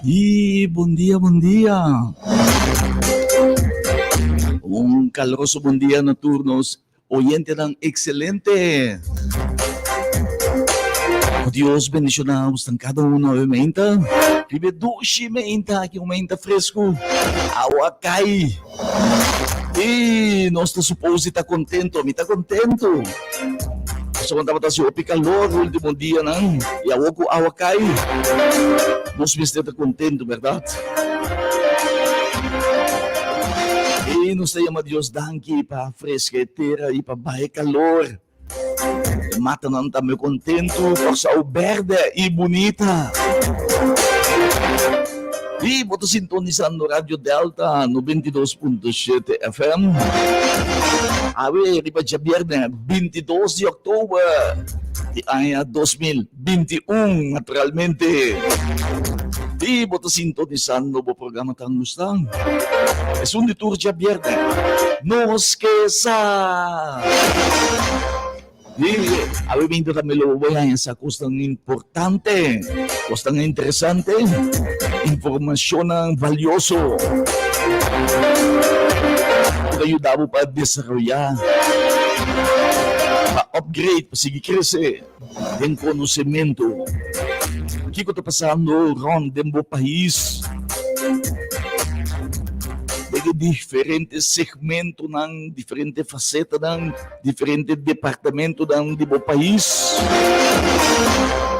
Y bon dia, bon dia. Un caloroso bon dia na tur nos oyentenan excelente. Cu Dios bendiciona bosnan cada uno awe meinta. Riba e dushi meinta aki, un meinta fresco. Awa cay. Y nos ta supose di ta contento. Mi ta contento. Pasobra tabata haci hopi calor ultimo dianan y awor cu awa cay nos mester ta contento, berdad? Y nos ta yama Dios danki pa fresca e tera y pa baha e calor. E matanan tambe kontentu Kòrsou bèrdè i bunita. I bo ta sintonisando Radio Delta 92.7 FM. Awe riba djabièrnè 22 di òktober di aña 2021 naturalmente. I bo ta sintonisando bo programa tan gusta. Esun di tur djabièrnè. Nos ke sa. I awe binti tambe lo bo haña sa kosnan importante, kosnan interesante, informashonnan valioso ku ta yuda bo pa desaroyá, pa upgrade, pa sigui krese den konosementu. Kiko ta pasando rònt den bo pais? Den e diferente segmentonan, diferente facetanan, diferente departamentonan di bo pais.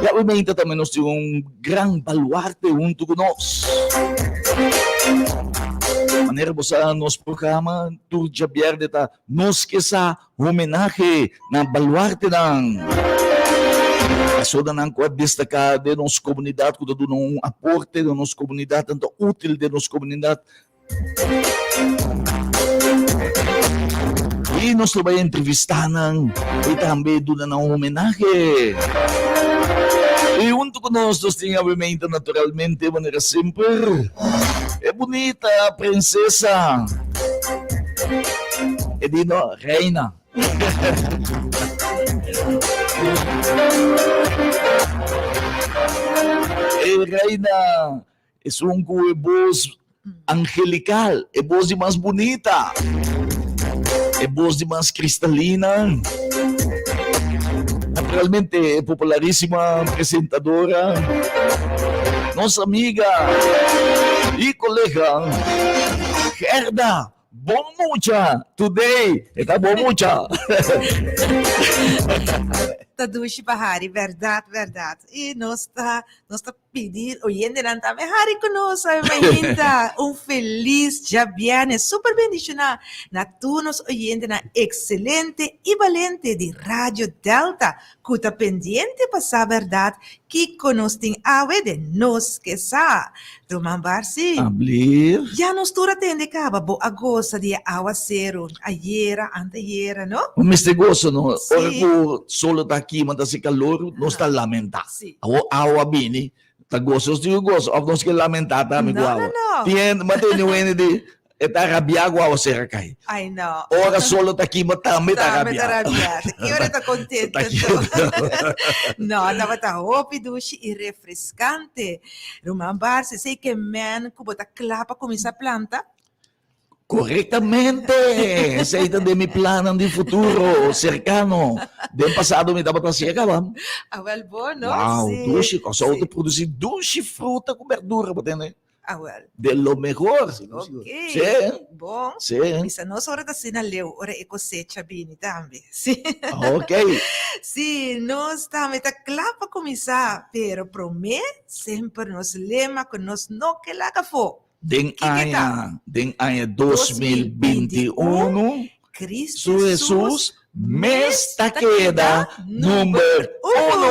Y obviamente tambe nos tin un gran baluarte hunto cu nos. Manera bo sa nos programa tur djabierde ta Nos Ke Sa Homenahe na baluartenan. Personanan cu a destaca den nos comunidad, cu ta duna un aporte den nos comunidad, nan ta util den nos comunidad. Y nos lo bay entrevista nan y tambe duna nan un homenahe. Y hunto cu nos, nos tin obviamente, naturalmente, manera semper, e bunita princesa, e di no, reina. E reina Esun ku e bos angelikal, e bos di mas bunita, e bos di mas kristalina. Naturalmente, e popularísima presentadora, nos amiga i kolega Gerda. Bon mucha today e ta bon mucha. Ta dushi pa hari berdad berdad y nos ta nos ta pidi oyentenan tambe hari cu nos awe mainta un feliz djabierne super bendiciona na tur nos oyentenan excelente y balente di Radio Delta Ku ta pendiente pa sa bèrdat kiko nos tin awe den nos ke sa. Ruman Barsi, Ablir. Ya nos tur a tende kaba bo a gosa di e awaseru ayera, antayera, no? Bo mester gosa, no? Ora ku solo ta kima, ta hasi kalor, nos ta lamentá. Awor awa bini, ta gosa nos tin ku gosa òf nos ke lamentá tambe ku awa? No, no, no. Tin hende, m'a tende un hende di E ta rabiá ku awasera kai. Ai no. Ora solo ta kima tambe ta Tambe rabiá. ta rabiá. Ta ki ora ta kontento Ta anto. kieto. No, tabata hopi dushi i refreskante. Ruman Barsi, esei ke men ku bo ta kla pa kuminsá planta? Korektamente! Esei ta den mi plannan di futuro serkano. Den pasado mi tabata hasié kaba. Awel bo, no? Wow, Sí, dushi. Kòrsou sí. ta produsí dushi fruta ku bèrdura, bo tende? Awel. De lo mehor. Ok. Sí. Bon. Sí. Bisa nos ora ta asina leu, ora e cosecha bini tambe. Sí. Ok. Sí, nos tambe ta kla pa kuminsá, pero promé semper nos lema ku nos no ke laga afó. Den Kiko ta? aña, den aña 2021, Cristo Su Hesus mes ta keda number uno.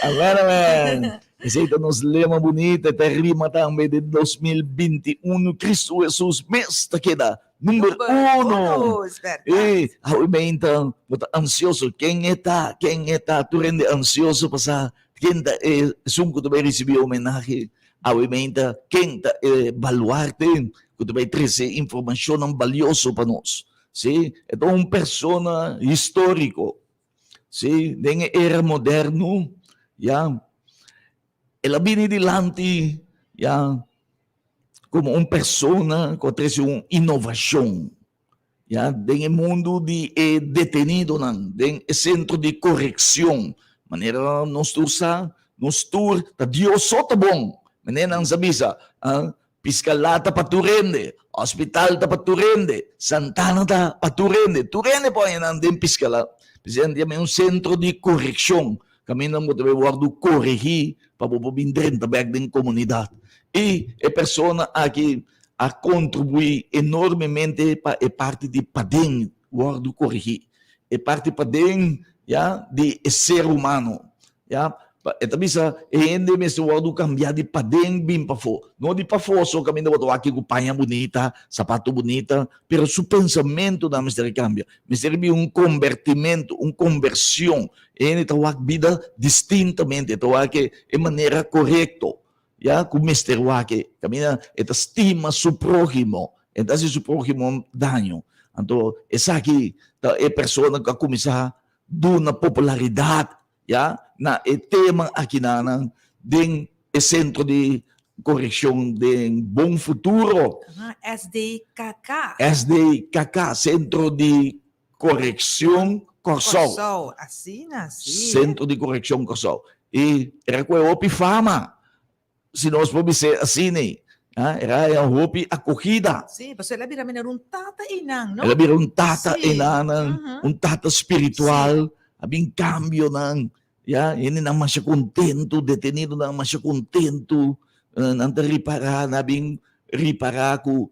Amen, amen. Esei ta nos lema bunita, e ta rima tambe den 2021, Cristo Hesus mes ta keda number uno. E awe meinta bo ta ansioso, ken e ta, ken e ta, tur hende ansioso pa sa ken ta esun ku ta bai risibi homenahe. Awe meinta ken ta e baluarte ku ta bai trese informashonnan balioso pa nos. Sí, e ta un persona históriko. Sí, den e era moderno, ya, El a bini dilanti ya komo un persona ku a trese un inovashon ya den e mundu di e detenidonan, den e sentro di korekshon. Manera nos tur sa, nos tur ta Dios so ta bon. Manera nan sa bisa, Piscalá ta pa tur hende, hospital ta pa tur hende, Santana ta pa tur hende. Tur hende por haña nan den Piscalá. P'esei nan tin un sentro di korekshon kaminda bo ta bai wòrdu koregí pa bo por bin drenta bèk den komunidat. I e persona aki a kontribuí enormemente pa e parti di paden wòrdu koregí. E parti paden, ya, di e ser humano. Ya, e ta bisa e hende mester wòrdu kambiá di paden bin pafó. No di pafó so kaminda bo ta wak ku paña bunita, sapato bunita, pero su pensamentunan mester kambia. Mester bin un kombertimentu, un kombershon. E hende ta wak bida distintamente, e ta wak e manera korekto, ya, ku mester wak e. Kaminda e ta stima su próhimo, e ta hasi su próhimo daño. Anto esaki ta e persona ku a kuminsá duna popularidat ya na e tema akinanan den e sentro di korekshon den Bon Futuro. SDKK. SDKK, Sentro di Korekshon Kòrsou. Kòrsou, asina, si. Sentro di Korekshon Kòrsou. I era ku e hopi fama. Si nos por bis'é asina, era haña hopi akogida. Sí, pasobra el a bira manera un tata einan, no? El a bira un tata einanan, un tata spiritual. A bin kambionan, ya, hendenan masha kontentu, detenidonan masha kontentu. Nan ta ripará, nan a bin ripará ku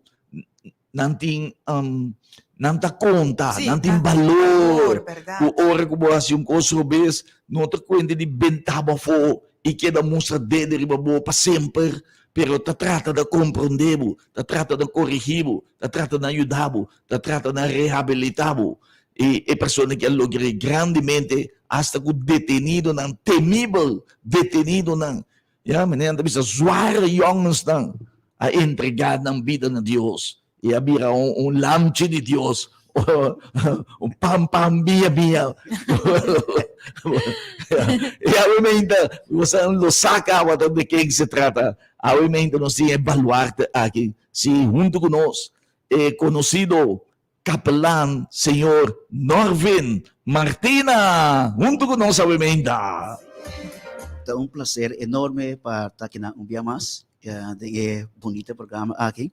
nan tin, nan ta konta, nan tin balor. Ku ora ku bo hasi un kos robes, no ta kuenta di benta bo afó i keda mustra dede riba bo pa semper, pero ta trata di komprondé bo, ta trata di korigí bo, ta trata di yuda bo, ta trata di rehabilitá bo. I e persona ki a logr'é grandemente, asta ku detenidonan, temibel detenidonan, Ya, meneer nan ta bisa zware jongensnan a entrega nan bida na Dios i a bira un, un lamchi di Dios, un pam pam bia bia. I awe meinta, boso lo sa caba ta de ken se trata. Awe meinta nos tin e baluarte aki, si hunto cu nos e conocido Kapelan señor Norvin Martina huntu ku nos awe meinta. Ta un placer enorme pa ta aki nan un bia mas den e bunita programa aki,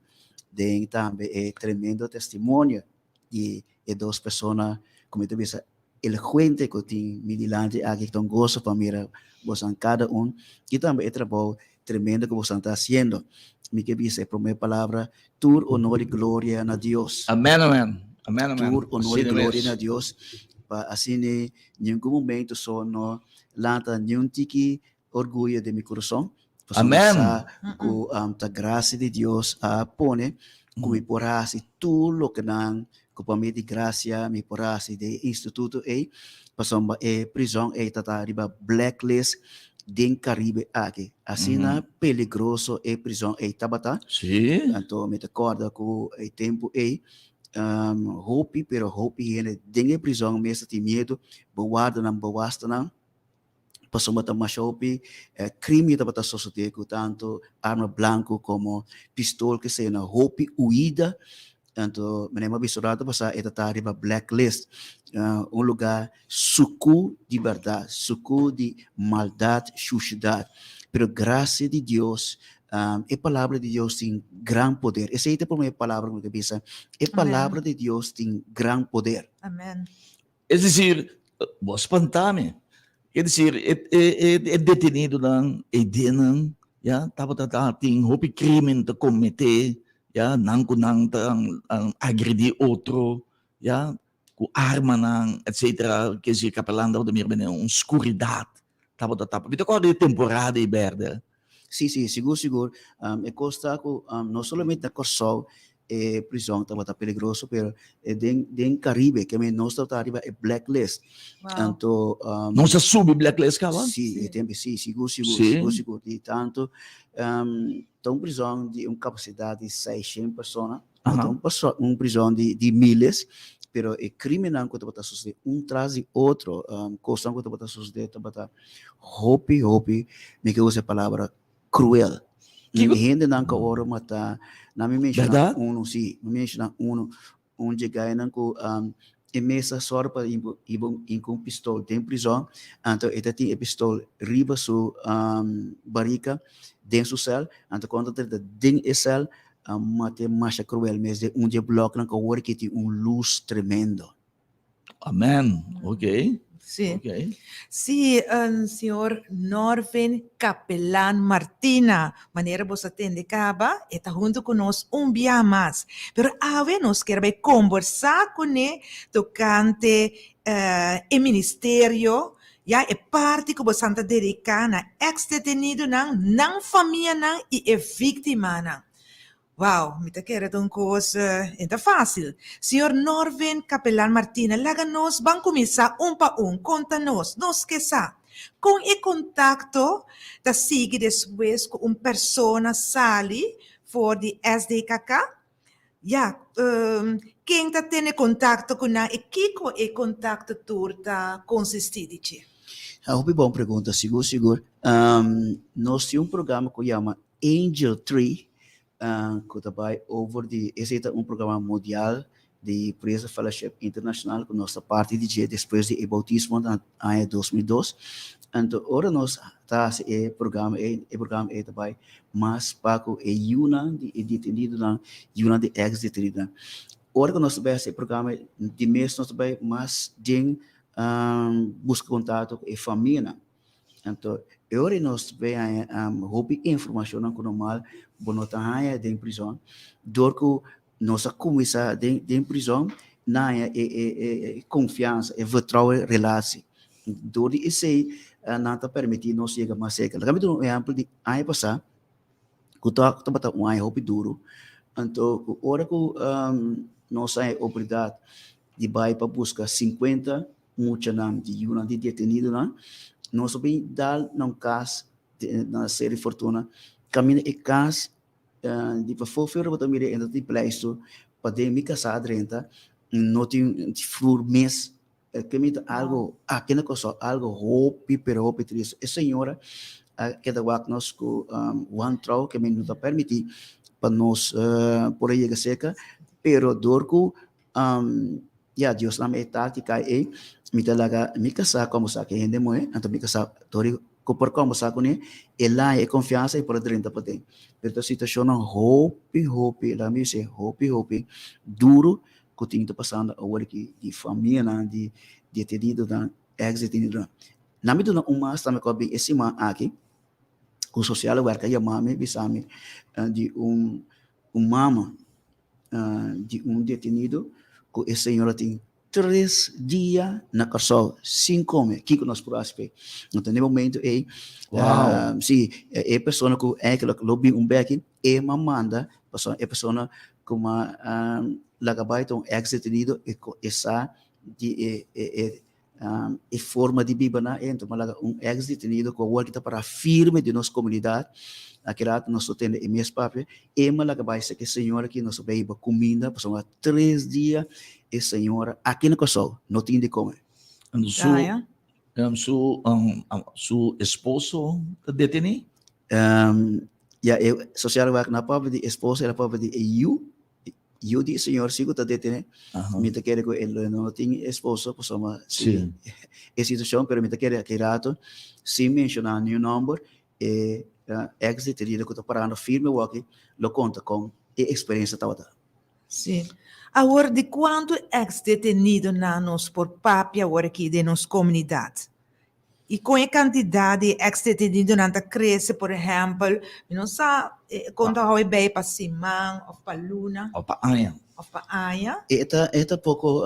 den tambe e tremendo testimonio di e dos persona ku mi ta bisa elocuente ku tin mi dilanti aki, ta un goso pa mira bosan kada un i tambe e trabou tremendo ku bosan ta hasiendo. Mi ke bisa e prome palabra, tur honor i gloria na Dios. Amen, amen. Amen, amen. Tur honor i gloria na Dios. Pa asina ningun momento so no lanta niun tiki orguyo den mi kurason. Amen. Pasobra sa ku ta grasia di Dios a pone ku mi por hasi tur loke nan ku pa mi di grasia mi por hasi den e instituto ei, pasobra e prizòn ei ta ta riba blacklist den Caribe aki. Asina peligroso e prizòn ei tabata. Anto mi ta kòrda ku e tempu ei hopi pero hopi hende den e prizòn mes ta tin miedu, bo wardanan, bo wastanan. Pasobra ta masha hopi crimen tabata sosode cu tanto arma blanco como pistol ke sea na hopi huida. Anto mene a bisa rato pasa e ta ta riba blacklist, un lugar sucu di berdad, sucu di maldad, shushedad. Pero gracia di Dios, e palabra di Dios tin gran poder. Esey ta e prome palabra cu mi ta bisa, e palabra di Dios tin gran poder. Amen. Es decir, bo a spanta mi. Ke decir, e, e, e, e detenidonan, e denan, ya, tabata ta tin hopi crimen ta comete, ya, nan cu nan ta agredi otro, ya, cu armanan, etcetera. Ke decir, Capelan tabata mira bene un scuridad tabata tapa. Mi ta acorda e temporada ei berde. Sí, sí, sigur, sigur. E kos ta ku no solamente na Kòrsou e prizòn tabata peligroso, pero den den Karibe, ke men nos tabata riba e blacklist. Wow. Anto Nos a subi blacklist kaba? Sí, e tempu sí, sigur, sigur, Sí. sigur, sigur. Di tantu ta un prizòn di un kapasidat di seishent persona, no ta un prizòn di miles. Pero e krimennan ku tabata sosodé un tras di otro, kosnan ku tabata sosodé tabata hopi, hopi, mi ke usa e palabra kruel. Kiko- Hendenan ku a wòrdu matá, nan mi menshoná Bèrdat? unu, sí, mi menshoná unu, un dje gainan ku e mes a sòru pa hiba un pistol den prizòn, anto e ta tin e pistol riba su barika den su sèl, anto kuando ta drenta den e sèl a mat'é masha kruel mes den un dje blòknan ku awor aki tin un lus tremendo. Amen. Ok. Sí. Ok. Sí, señor Norvin Capelán Martina, manera bo sa tende caba, e ta hunto cu nos un bia mas. Pero awe nos kier bay combersa cune tocante e ministerio, ya e parti cu bosan ta dedica na ex-detenidonan, nan famianan y e victimanan. Wow, mi ta kere ta un kos e ta fásil. Señor Norvin Capelán Martina, laga nos ban kuminsá un pa un. Konta nos, nos ke sa, kon e kontakto ta sigui despues ku un persona sali for di SDKK? Ya, ken ta tene kontakto ku nan i kiko e kontakto tur ta konsistí di dje? Hopi bon pregunta, sigur sigur. Nos tin un programa ku yama Angel Tree ku ta bai over di esei ta un programa mundial di Prison Fellowship International ku nos ta parti di dje despues di e boutismo na aña 2002. Anto ora nos ta hasi e programa ei, e programa ei ta bai mas pa ku e yunan di e detenidonan, yunan di eks detenidonan. Ora ku nos ta bai hasi e programa ei, di mes nos ta bai mas den buska kontakto ku e famianan. Anto e ora ei nos bay haña hopi informashonnan ku normal bo no ta haña den prizòn. Dor ku nos a kuminsá den den prizòn nan haña e e e konfiansa, e vertrouwen relatie. Dor di esei nan ta permití nos yega mas serka. Laga mi duna un ehèmpel di aña pasá ku tabata un aña hopi duru. Anto ku ora ku nos haña e oportunidat di bai pa buska sinkuenta muchanan di yunan di detenidonan, nos a bin dal na un kas na Seri Fortuna, kaminda e kas di pafó fero bo ta mira e ta tin pleisto paden mi kasá a drenta no tin flur mes, ke mi ta algo aki na Kòrsou algo hopi pero hopi tristu, e señora a keda wak nos ku wantrou ke mi no ta permití pa nos por a yega serka, pero dor ku Ya, Dios lama e táktika ei, mi ta laga mi kasá kòmbersá ku e hende muhé, anto mi kasá tori ku por kòmbersá kuné, e laña e konfiansa i por a drenta paden. Pero ta situashonnan hopi, hopi, laga mi bis'é, hopi, hopi duru ku tin ta pasando awor aki di famianan di detenidonan, èks detenidonan. Nan mi duna un mas tambe ku a bin e siman aki, ku sosial wèrk a yama mi bisa mi di un mama di un detenido ku e señora tin tres dia na Kòrsou sin kome, kiko nos por hasi p'e? Anto na e momento ei, si e persona ku eigenlijk lo bin un beki, e a manda pasobra e persona ku a laga bai ta un ex detenido e sa di e E forma di biba na e enton laga un ex detenido ku awor ki ta para firme den nos komunidat aki rato nos lo tende e mes papia e ma laga bai seki e señora aki nos a bai hiba kuminda pasobra tres dia e señora aki na Kòrsou no tin di kome. Su su su esposo ta deteni? Ya e social werker no a papia di esposo el a papia di e yu. Yu di e señor si ku ta detené, mi ta kere ku e lo no tin esposo pasobra si e situashon, pero mi ta kere aki rato sin menshoná niun nòmber e ex detenido ku ta parando firme awor lo konta kon e eksperensia tabata. Sí. Awor di kuantu ex detenidonan nos por papia awor aki den nos komunidat? I kon e kantidat di eks-detenidonan ta krese, por ehèmpel, mi no sa kon ta hou e bei pa siman òf pa luna. Òf pa aña. Òf pa aña. E ta e ta poko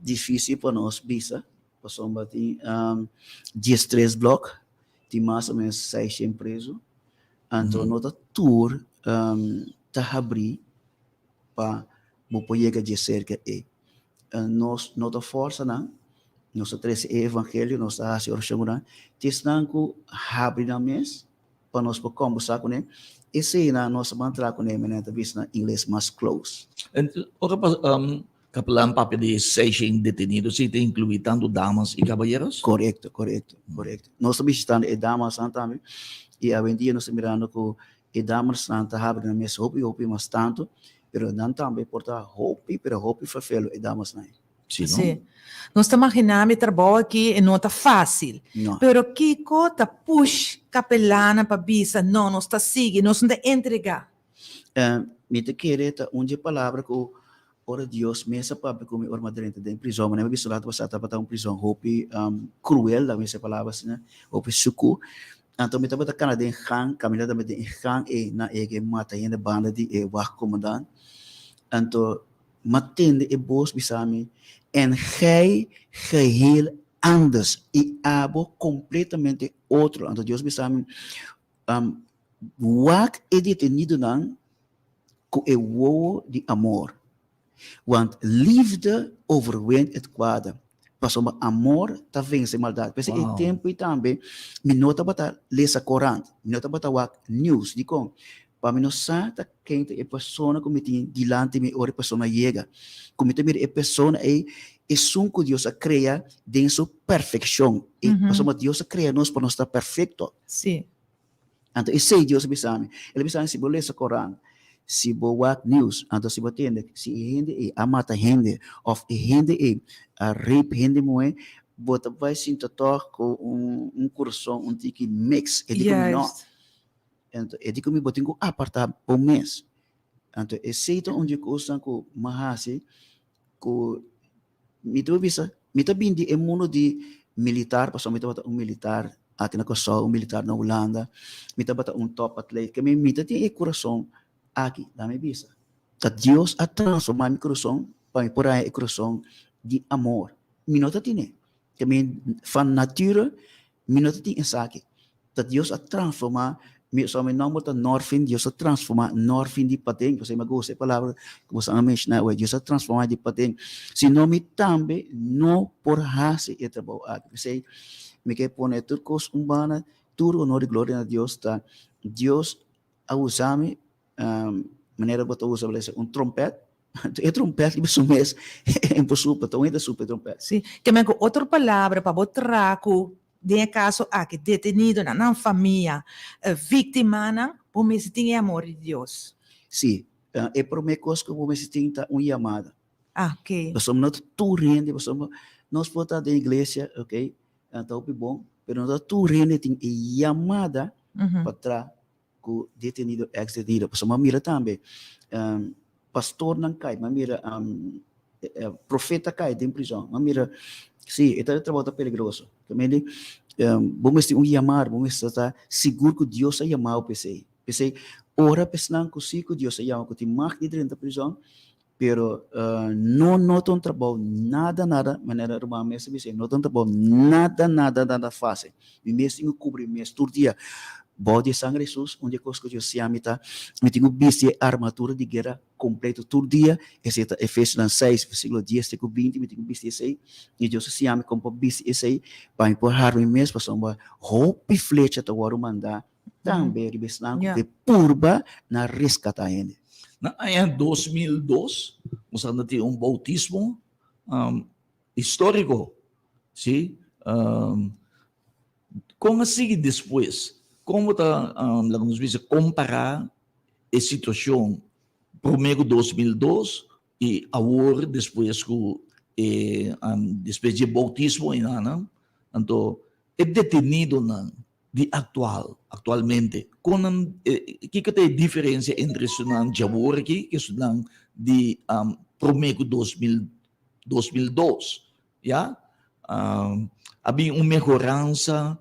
difísil pa nos bisa, pasobra tin diestres blòk, tin mas o ménos seishent prezu, anto no ta tur ta habrí pa bo por yega dje serka ei. Nos no ta forsa nan, nos ta trese e evangelio, nos ta hasi orashon ku nan. Ti esnan ku habri nan mes pa nos por kombersá kuné, eseinan nos ta ban traha kuné, manera ta bisa na ingles, mas close. Ora pa. Kapelan papia di 600 detenido, si ta inclui tanto damas y caballeros? Correcto, correcto, correcto. Nos ta bishitando e damasnan tambe y awendia nos ta mirando cu e damasnan ta habri nan mes hopi hopi mas tanto, pero nan tambe por ta hopi pero hopi fervelo e damasnan. Si, no? Si. Nos ta magina mi trabou aki e no ta facil. No. Pero kico ta push capelannan pa bisa no, nos ta sigui, nos no ta entrega? Mi ta kere ta un dje palabra ku ora Dios mes a papia ku mi ora mi a drenta den prizòn. Manera mi a bisa later pasá tabata un prizòn hopi kruel, laga mi bisa e palabra asina, hopi suku. Anto mi tabata kana den gang, kaminda tabata den e gang ei na e ke mata hende banda di e wachtcommandant. Anto mi a tende e bos bisa mi, En gij geheel anders, i abo kompletamente otro. Anto Dios bisa mi, Wak e detenidonan ku e wowo di amor, want liefde overwint het kwade, pasobra amor ta vense maldat. P'esei e tempu ei tambe mi no tabata lesa korant, mi no tabata wak news. Dikon? Pa mi no sa ta ken ta e persona ku mi tin dilanti mi ora e persona yega. Ku mi ta mira e persona ei esun ku Dios a krea den su perfekshon. Pasobra Dios a krea nos pa nos ta perfekto. Sí. Anto esei Dios a bisa mi. El a bisa mi, si bo lesa Koran, si bo wak news, anto si bo tende si e hende ei a mata hende of e hende ei a rape hende muhé, bo ta bai sinta tòg ku un kurason un tiki mix. E di ku mi no. Anto e di ku mi bo tin ku apartá bo mes. Anto esei ta un di e kosnan ku mi a hasi ku Mi ta bisa, mi ta bin di e mundo di militar, pasobra mi tabata un militar aki na Kòrsou, un militar na Hulanda, mi tabata un top atlet, ke mi ta tin e kurason aki, laat mi bisa. Ta Dios a transforma mi kurason pa mi por haña e kurason di amor. Mi no ta tine, ke mi van nature Mi no ta tin esaki. Ta Dios a transforma mi, so mi nomber ta Norvin, Dios a transforma Norvin di paden, pasobra mi a gusta e palabra ku boso a menshona awe, Dios a transforma di paden. Si no mi tambe no por hasi e trabou aki. P'esei mi ke pone tur kos un banda, tur honor i gloria na Dios ta Dios a usa mi manera bo ta usa un trompet, e trompet riba su mes e por supla, ta un hende ta supla e trompet. Sí, ke men ku otro palabra pa bo traha ku den e kaso aki detenidonan, nan famia, víktimanan, bo mester tin e amor di Dios. Sí, e promé kos ku bo mester tin ta un yamada. Ah, oké. Pasobra no ta tur hende, pasobra nos por ta den iglesia, oké, ta hopi bon, pero no ta tur hende tin e yamada pa traha ku detenido, ex detenido. Pasobra mi a mira tambe pastornan kai, mi a mira profeta kai den prizòn, mi a mira, si, e trabou ta peligroso. Ta mende, bo mester un yamado, bo mester ta sigur ku Dios a yama bo pa esei. P'esei, ora pa esnan ku si ku Dios a yama, ku tin mag di drenta prizòn, pero no no ta un trabou nada nada, manera ruman mes a bisa, no ta un trabou nada nada nada fácil. Mi mes tin ku kubri mi mes tur dia bou di e sangre di Hesus. Un di e kos ku Dios siña mi ta, mi tin ku bisti e armadura di guera kompleto tur dia. Esei ta Efesionan seis versíkulo dies te ku binti, mi tin ku bisti esei. I Dios a siña mi kon pa bisti esei pa mi por harma mi mes, pasobra hopi flecha ta wòrdu mandá Tambe riba esnan ku ke purba na reskatá hende. Na aña 2002 nos a tin un boutismo históriko, sí. Kon a sigui despues? Kon bo ta, laga nos bisa, kompará e situashon promé ku 2002 i awor despues ku e despues di e boutismo einan? Anto e detenidonan di aktual, aktualmente? Kon nan, kiko ta e diferensia entre esunnan djawor aki ku esunnan di promé ku 2000, 2002? Ya, a bin un mehoransa,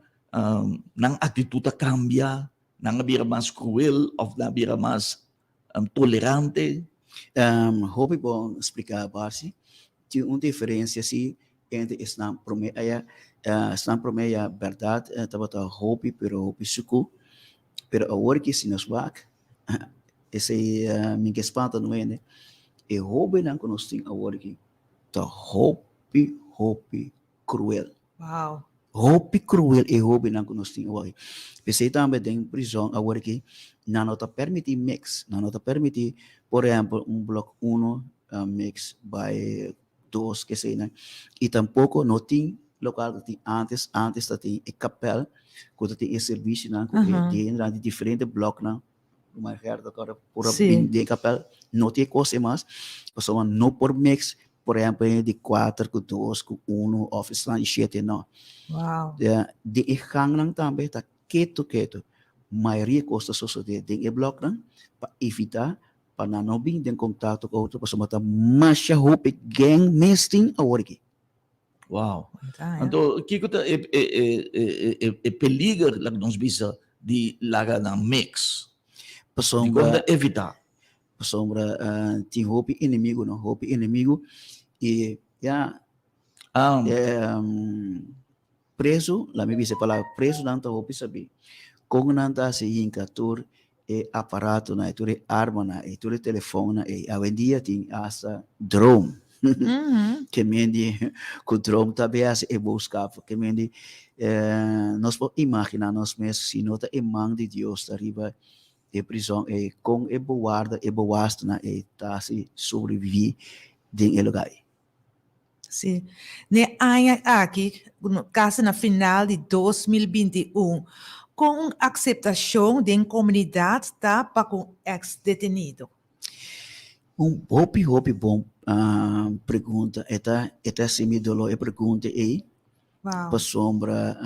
nan aktitut a kambia, nan a bira mas kruel òf nan a bira mas tolerante? Hopi bon spliká, Barsi. Tin un diferensia si entre esnan promé aya, esnan promé aya bèrdat tabata hopi pero hopi suku, pero awor ki si nos wak esei mi ke spanta no hende, e hóbennan ku nos tin awor aki ta hopi hopi kruel. Wow. Hopi kruel e hóbennan ku nos tin awor aki. P'esei tambe den prizòn awor aki nan no ta permití mix, nan no ta permití por ehèmpel un blòk uno. mix bai dos keseinan i tampoko no tin lokual ku tin antes, antes ta tin e kapèl ku ta tin e servisionan ku e hendenan di diferente blòknan Ruman Gerda ta por a bin den e kapèl, no tin e kos ei mas pasobra no por mix por ehèmpel hende di kuater ku dos ku unu òf esnan di shete no. Den e gangnan tambe ta ketu ketu mayoria kos ta sosodé den e blòknan pa evitá pa nan no bin den kontakto ku otro pasobra ta masha hopi gang mes tin awor aki. Wow. Anto kiko ta e e e e e peliger laga nos bisa di laga nan mix? Pasobra Dikon ta evitá? Pasobra tin hopi enemigo no, hopi enemigo i ya preso, laat mi bisa e palabra, presonan ta hopi sabí kon nan ta hasi hinka tur e aparatonan ei, tur e armanan ei, tur e telefonnan ei. Awendia tin asta drone. Ke men di ku drone ta be hasi e boskap. Ke men di nos por imaginá nos mes si no ta e man di Dios ta riba e prizòn ei, kon e bowarda, e bowasternan ei ta hasi sobreviví den e lugá ei. Sí. N'e aña aki, kasi na final di 2021, kon un akseptashon den komunidat ta pa ku un eks-detenido? Un hopi hopi bon pregunta. E ta e ta hasi mi doló e pregunta ei. Wow. Pasobra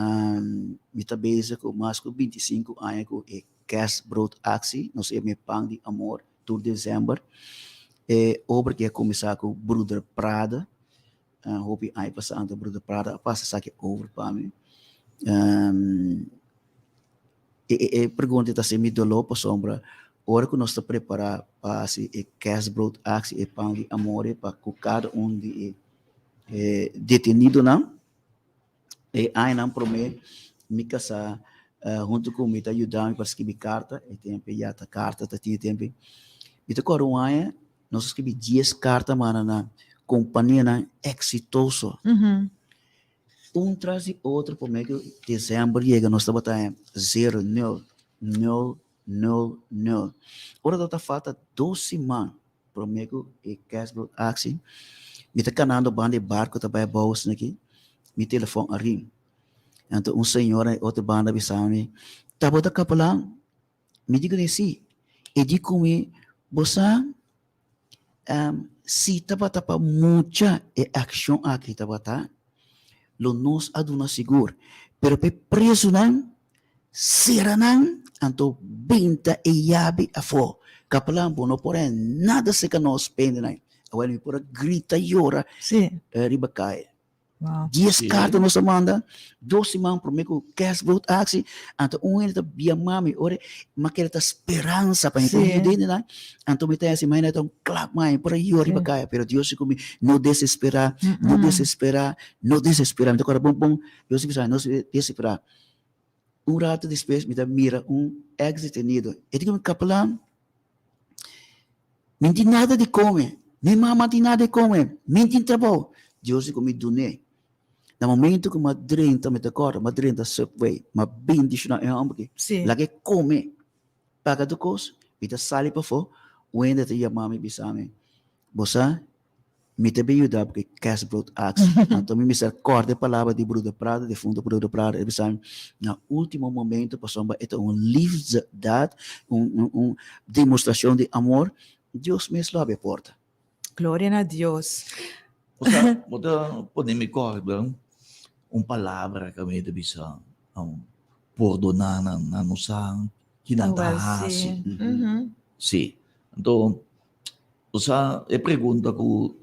mi ta bezig ku mas ku 25 aña ku e kerstbroodactie, nos yama e pan di amor. Tur december e obra ki a cuminsa cu Bruder Prada, hopi aña pasa anto Bruder Prada a pasa esaki over pa mi. E pregunta ta haci mi dolor pasobra ora cu nos ta prepara pa haci e kerstbrood actie, e pan di amor pa cu cada un di e detenidonan, E añanan promé mi kasá huntu ku mi ta yuda mi pa skibi karta, e tempu ya ta karta ta tin e tempu. Mi ta kòrda un aña nos a skibi dies karta manda na kompanianan eksitoso. Un tras di otro promé ku desèmber yega nos tabata zero, nul, nul, nul, nul. Ora tabata falta dos siman Promé ku e kerstbrood aksi, mi ta kanando banda e barko ta bai abou asina aki, mi telefòn a ring. Anto un señora na e otro banda a bisa mi, Ta bo ta kapelan? Mi di kuné si. E di ku mi, Bo sa, si tabata pa mucha e akshon aki tabata, lo nos a duna sigur. Pero pa e prezunan, Sera nan, anto binta e yabi afó. Kapelan, bo no por haña nada serka nos pendenan. Awel mi por a grita yora riba kaya. Dies karta nos a manda, dos siman promé ku kerstbroodactie, anto un hende ta biamá mi ora mi a kere ta speransa pa mi por yuda hendenan, anto mi ta hasi mi ta un klap mi por a yora riba kaya, pero Dios si ku mi, no desesperá, no desesperá, no desesperá. Mi ta kòrda bon bon, Dios a bisa mi no desesperá. Un rato despues mi ta mira un ex detenido. E di ku mi, Kapelan, mi no tin nada di kome, mi mama no tin nada di kome, mi no tin trabou. Dios di ku mi dun'é. Na momento ku mi a drenta, mi ta kòrda, mi a drenta Subway, mi a bendishoná e hòmber aki. Laga e kome, paga tur kos, mi ta sali pafó, un hende ta yama mi bisa mi, Bo sa, Mi ta bin yuda bo ku e kerstbrood actie. Anto mi mester kòrda e palabra di Broeder Prada, defunto Broeder Prada. E bisa mi, na último momento, pasobra e ta un liefdedaad, un, un, un demostrashon di amor, Dios mes lo habri e porta. Gloria na Dios. Bo sa, bo ta pone mi kòrda un palabra ku mi ta bisa, pordoná nan, nan no sa ki nan ta hasi. Sí. Anto, Bo sa e pregunta ku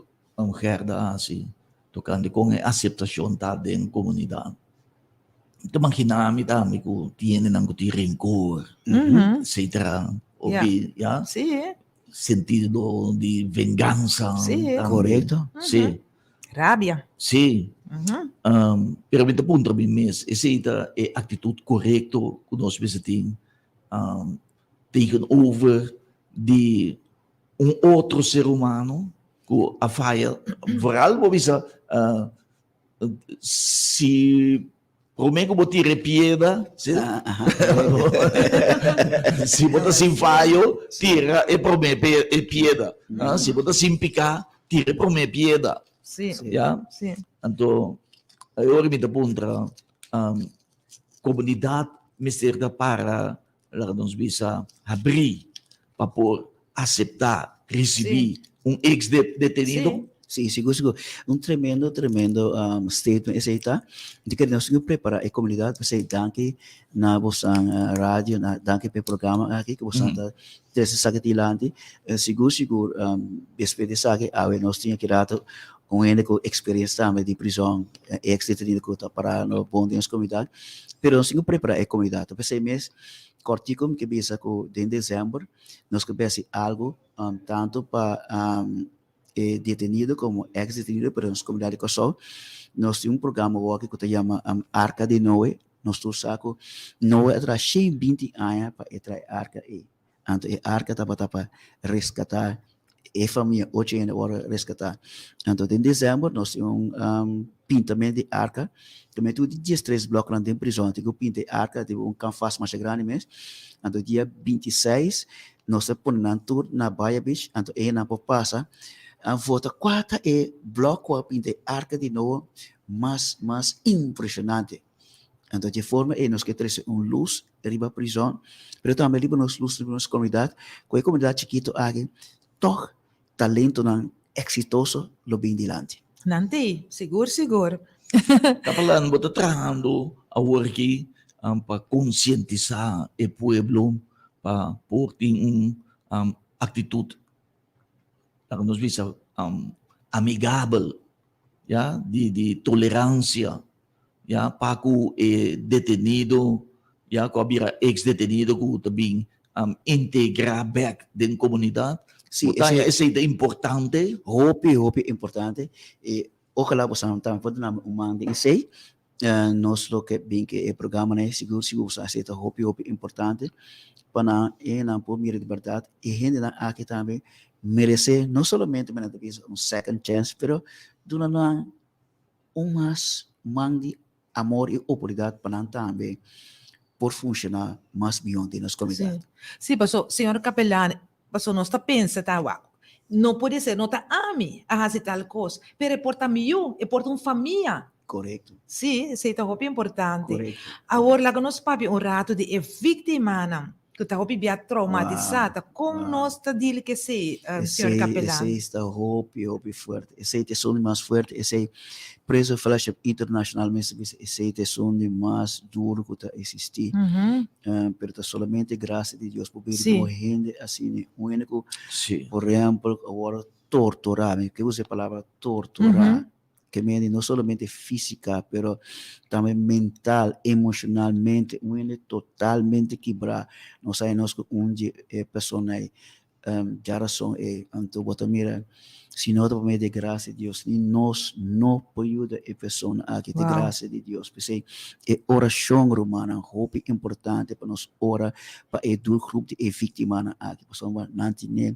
Gerda a hasi tokante kon e aseptashon ta den komunidat. Mi ta maginá mi tambe ku tin hendenan ku tin renkor, etsetera. Opi, ya? Sentido di vengansa tambe. Korekto. Sí. Rabia. Sí. Pero mi ta puntra mi mes, esei ta e aktitut korekto ku nos mester tin tegenover di un otro ser humano ku a faya, vooral bo bisa si Promé ku bo tira e piedra, si si bo ta sin fayo, tira e promé e piedra. Si bo ta sin piká, tira e promé piedra. Ya? Anto, e ora mi ta puntra, komunidat mester ta para, laga nos bisa, habrí pa por aseptá, risibí un ex detenido? Sí, sigur, sigur. Un tremendo, tremendo um, statement esei ta. Di que nos tin prepara e comunidad, p'esei danki na bosan uh, radio, na danki p'e programa aki, que bosan ta trese esaki dilanti. Uh, sigur, sigur, um, despues di esaki, awe nos tin aki rato un hende ku experiencia tambe di prison, ex detenido ku ta para no bon den nos comunidad. Pero nos tin ku prepara e comunidad. P'esei mes, Kòrtiku mi ke bisa ku den desèmber nos ke hasi algu tantu pa e detenido komo eks detenido pero nos komunidat di Kòrsou nos tin un programa awor ku ta yama Arka di Noe. Nos tur sa ku Noe a traha 120 aña pa e traha e arka ei. Anto e arka tabata pa reskatá e famia ocho hende a wòrdu reskatá. Anto den desèmber nos tin un pintamentu di arka, tambe tur di diestres blòknan den prizòn tin ku pinta e arka, tin un kanvas masha grandi mes. Anto dia 26 nos ta pone nan tur na Baya Beach, anto enan por pasa a vota kua ta e blòk ku a pinta e arka di Noe mas mas impreshonante. Anto dje forma ei nos ke trese un lus riba prizòn, pero tambe riba nos lus riba nos komunidat, ku e komunidat chikitu aki tòg talentonan eksitoso lo bin dilanti. Nan t'ei, sigur sigur. Kapelan, bo ta trahando awor aki pa konsientisá e pueblo pa por tin un aktitut, laga nos bisa, amigabel, ya, di toleransia ya pa ku e detenido ya ku a bira ex detenido ku ta bin integra bek den komunidat. Sí, Bo ta haña esei ta importante? Hopi, hopi importante. I ojalá bo sa tambe por duna mi un man den esei. Nos lo ke bin ke e programanan ei sigur sigur bo sa esei ta hopi hopi importante pa nan e nan por mira di bèrdat e hendenan aki tambe meresé no solamente men nan ta bisa un second chance pero duna nan un mas man di amor i oportunidat pa nan tambe por funshoná mas mihó den nos komunidat. Sí, sí, paso, señor Capelán, paso nos ta pensa ta wak, no puede ser, no ta ami a hasi tal kos, pero e por ta mi yu, e por ta un famia. Korekto. Sí, esei ta hopi importante. Korekto. Awor laga nos papia un ratu di e víktimanan ku ta hopi bia traumatisá, ta kon nos ta deal ku esei, señor Esei, Capelán? esei sta hopi, hopi fuerte. Esei ta esun di mas fuerte. Esei Prison Fellowship International mes ta bisa esei ta esun di mas duru ku ta eksistí. Pero ta solamente grasia di Dios por bini ku un hende asina, un hende ku, por ehèmpel, a wòrdu torturá, mi ke usa e palabra torturá, Ke mende no solamente físika, pero tambe mental, emoshonalmente, un hende totalmente kibrá. Nos haña nos ku un di e persona ei djarason ei. Anto bo ta mira, si no ta pa medio di e grasia di Dios, ni nos no por yuda e persona aki. Ta e grasia di Dios. P'esei e orashon, rumannan, hopi importante pa nos ora pa e doelgroep di e víktimanan aki, pasobra nan tine.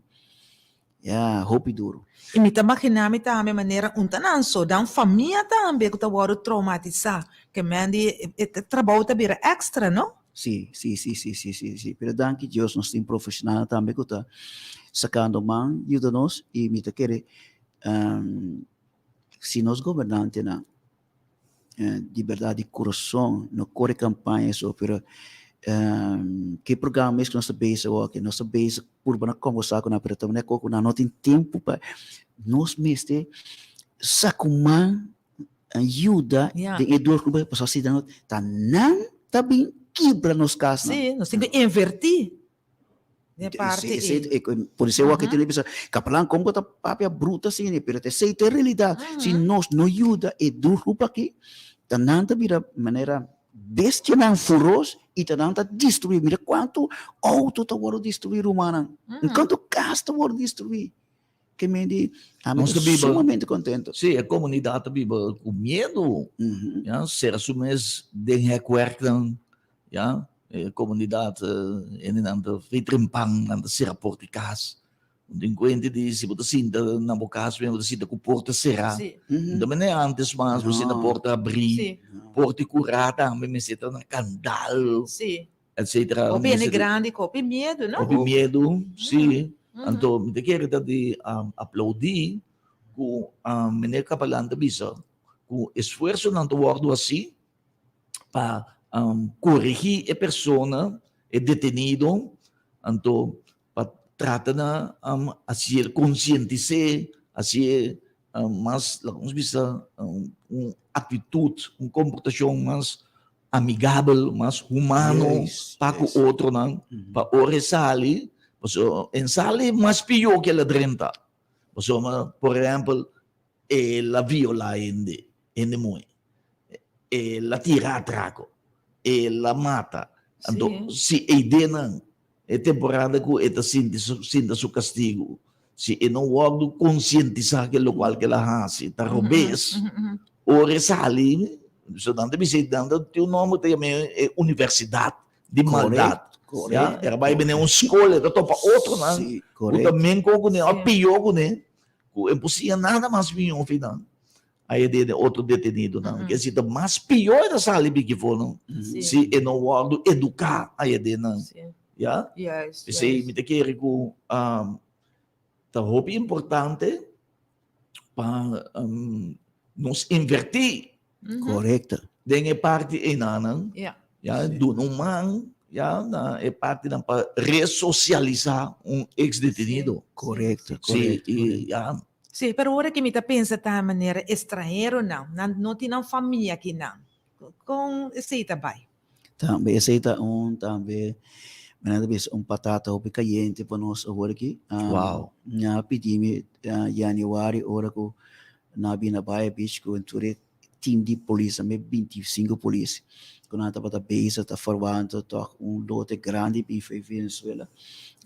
Ya, hopi duro. I mi ta maginá mi tambe manera un ta nan so, dan famia tambe ku ta wòrdu troumatisá. Ke men di e trabou ta bira èkstra, no? Sí, sí, sí, sí, sí, sí, sí. Pero danki Dios nos tin profeshonalnan tambe ku ta sakando man yuda nos i mi ta kere si nos gobernantenan di berdad di kurason no kore kampaña so pero ke programa mes ku nos ta bezig awor aki nos ta bezig purba na kombersá ku nan pero ta manera ku nan no tin tempu pa nos mester sa ku man yuda den e doelgroep pasobra si nan ta nan ta bin kibra nos kasnan. Sí, nos tin ku invertí. De parte Esei, e. Por esei wak tin bisa, kapelan kon bo ta papia bruto asina, pero ta esei ta e realidat. Si nos no yuda e doelgroep aki, ta nan ta bira manera bestianan furos i ta nan ta destruí. Mira kuantu outo ta wòrdu destruí, rumannan. Kuantu kas ta wòrdu destruí. Ke men di, ami Nos ta ta biba- sumamente kontento. Sí, e komunidat ta biba ku miedu. Ya, sera su mes den hekwerknan. Ya, e komunidat hendenan ta fei trempan, nan ta sera porta di kas. Un delincuente di si bo ta sinta na bo cas bo ta sinta cu porta cera. Sí. No mene antes mas bo sinta No. porta abri, Sí. porta cura tambe mester ta na candal, Sí. etcetera. Hopi hende Mester- grandi cu hopi miedu, no? Hopi miedu, sí. Anto Anto mi ta kere ta di aplaudí ku meneer Capelan ta bisa ku esfuersonan ta wòrdu hasi pa koregí e persona, e detenido, anto pa trata na hasié konsientis'é, hasié mas, laga nos bisa, un aktitut, un komportashon mas amigabel, mas humano pa ku otronan, pa ora e sali, pasobra e sali mas pió ku el a drenta. Pasobra, por ehèmpel, el a violá hende, hende muhé, el a tira atrako, el a mata. Anto, si e ideanan, e temporada ku e ta sinti su, sinta su kastigu, si e no wòrdu konsientisá ke lokual ke el a hasi ta robes, ora e sali, so nan ta bisa, nan ta tin un nòmber ta yam'é e universidat di maldat. Korekto. Ya, e a bai bini un skol, e ta topa otronan ku ta menko kuné òf pió kuné, ku e por siña nada mas mihó fi nan. Ahí den e otro detenidonan. Ke si ta mas pió e ta sali biki for nan. Si e no wòrdu eduká ahí den nan. Ya? P'esei mi ta kere ku ta hopi importante pa nos invertí. Korekto. Den e parti einanan. Ya, duna un man ya na e partinan pa resosialisá un eks detenido. Korekto, Sí, korekto. i ya. Sí, pero ora ki mi ta pensa ta manera estranheronan, nan no tin nan famia akinan. Kon esei ta bai? Tambe esei ta un tambe mi nan ta bisa un patata hopi kayente pa nos awor aki. Wow. Nan a pidi mi januari ora ku nan a bini na Bahia Beach ku tur e team di polis tambe 25 polis ku nan tabata bezig ta forwando tòg un lote grandi bin for Venezuela.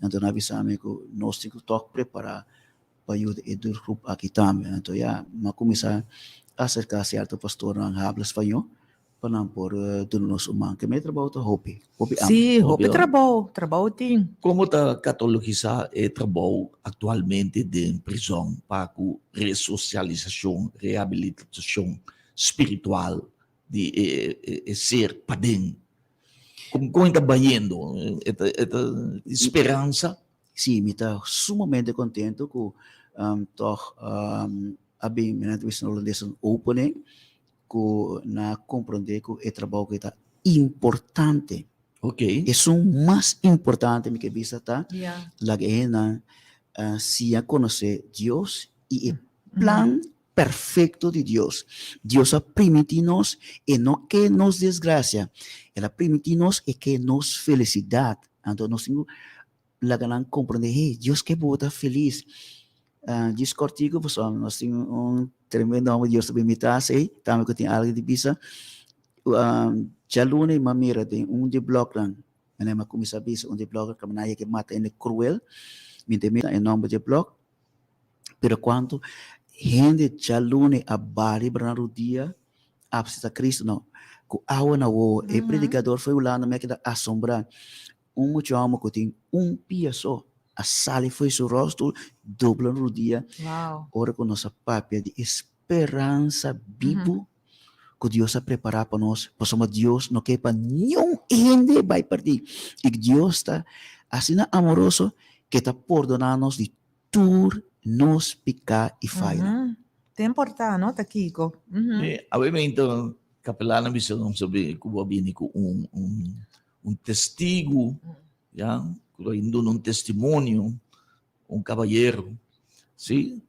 Anto nan a bisa mi ku nos tin ku tòg prepará pa yuda e tur grup aki tambe. Anto ya mi a kuminsá aserká sierto pastornan habla spañó pa nan por duna nos un man. Ke mi trabou ta hopi, hopi amplio. Sí, hopi trabou, trabou tin. Komo ta katalogisá e trabou aktualmente den prizòn pa ku resosialisashon, rehabilitashon spiritual di e ser paden? Kon e ta bayendo? E ta tin speransa? Sí, mi ta sumamente contento cu toch a bin, mi nan ta bisa na holandes, un opening cu nan a comprende cu e trabou cu ta importante. Esun mas importante mi ke bisa ta laga e hendenan siña conoce Dios y e plan perfecto di Dios. Dios a primiti nos e no ke nos desgracia, el a primiti nos e ke nos felicidad. Anto nos tin ku laga nan comprende, hey, Dios ke bo ta feliz. Djis cortico pasobra nos tin un tremendo homber Dios ta bin mita asey, tambe ku tin algo di bisa. Djaluna mi a mira den un di blognan, mi a cuminsa bisa un di blognan kaminda nan yega mata hende cruel, mi ta mira e nomber di e blog. Pero cuanto hende djalune a bari bra nan rudia a acepta Cristo no cu awa na wowo. E predicador foi Hulanda mi a keda asombra. Un mucha homber cu tin un pia so a sali foi su rolstoel dobla nan rudia ora cu nos a papia di e speransa bibu cu Dios a prepara pa nos, pasobra Dios no ke pa niun hende bai perdí. I Dios ta asina amoroso ke ta pordona nos di tur nos piká i fayonan. Ta importá, no? Ta kiko? Awe meinta kapelan a bisa nos ku bo a bini ku un un testigu, ya, ku ta duna un testimonio, un kabayero, si.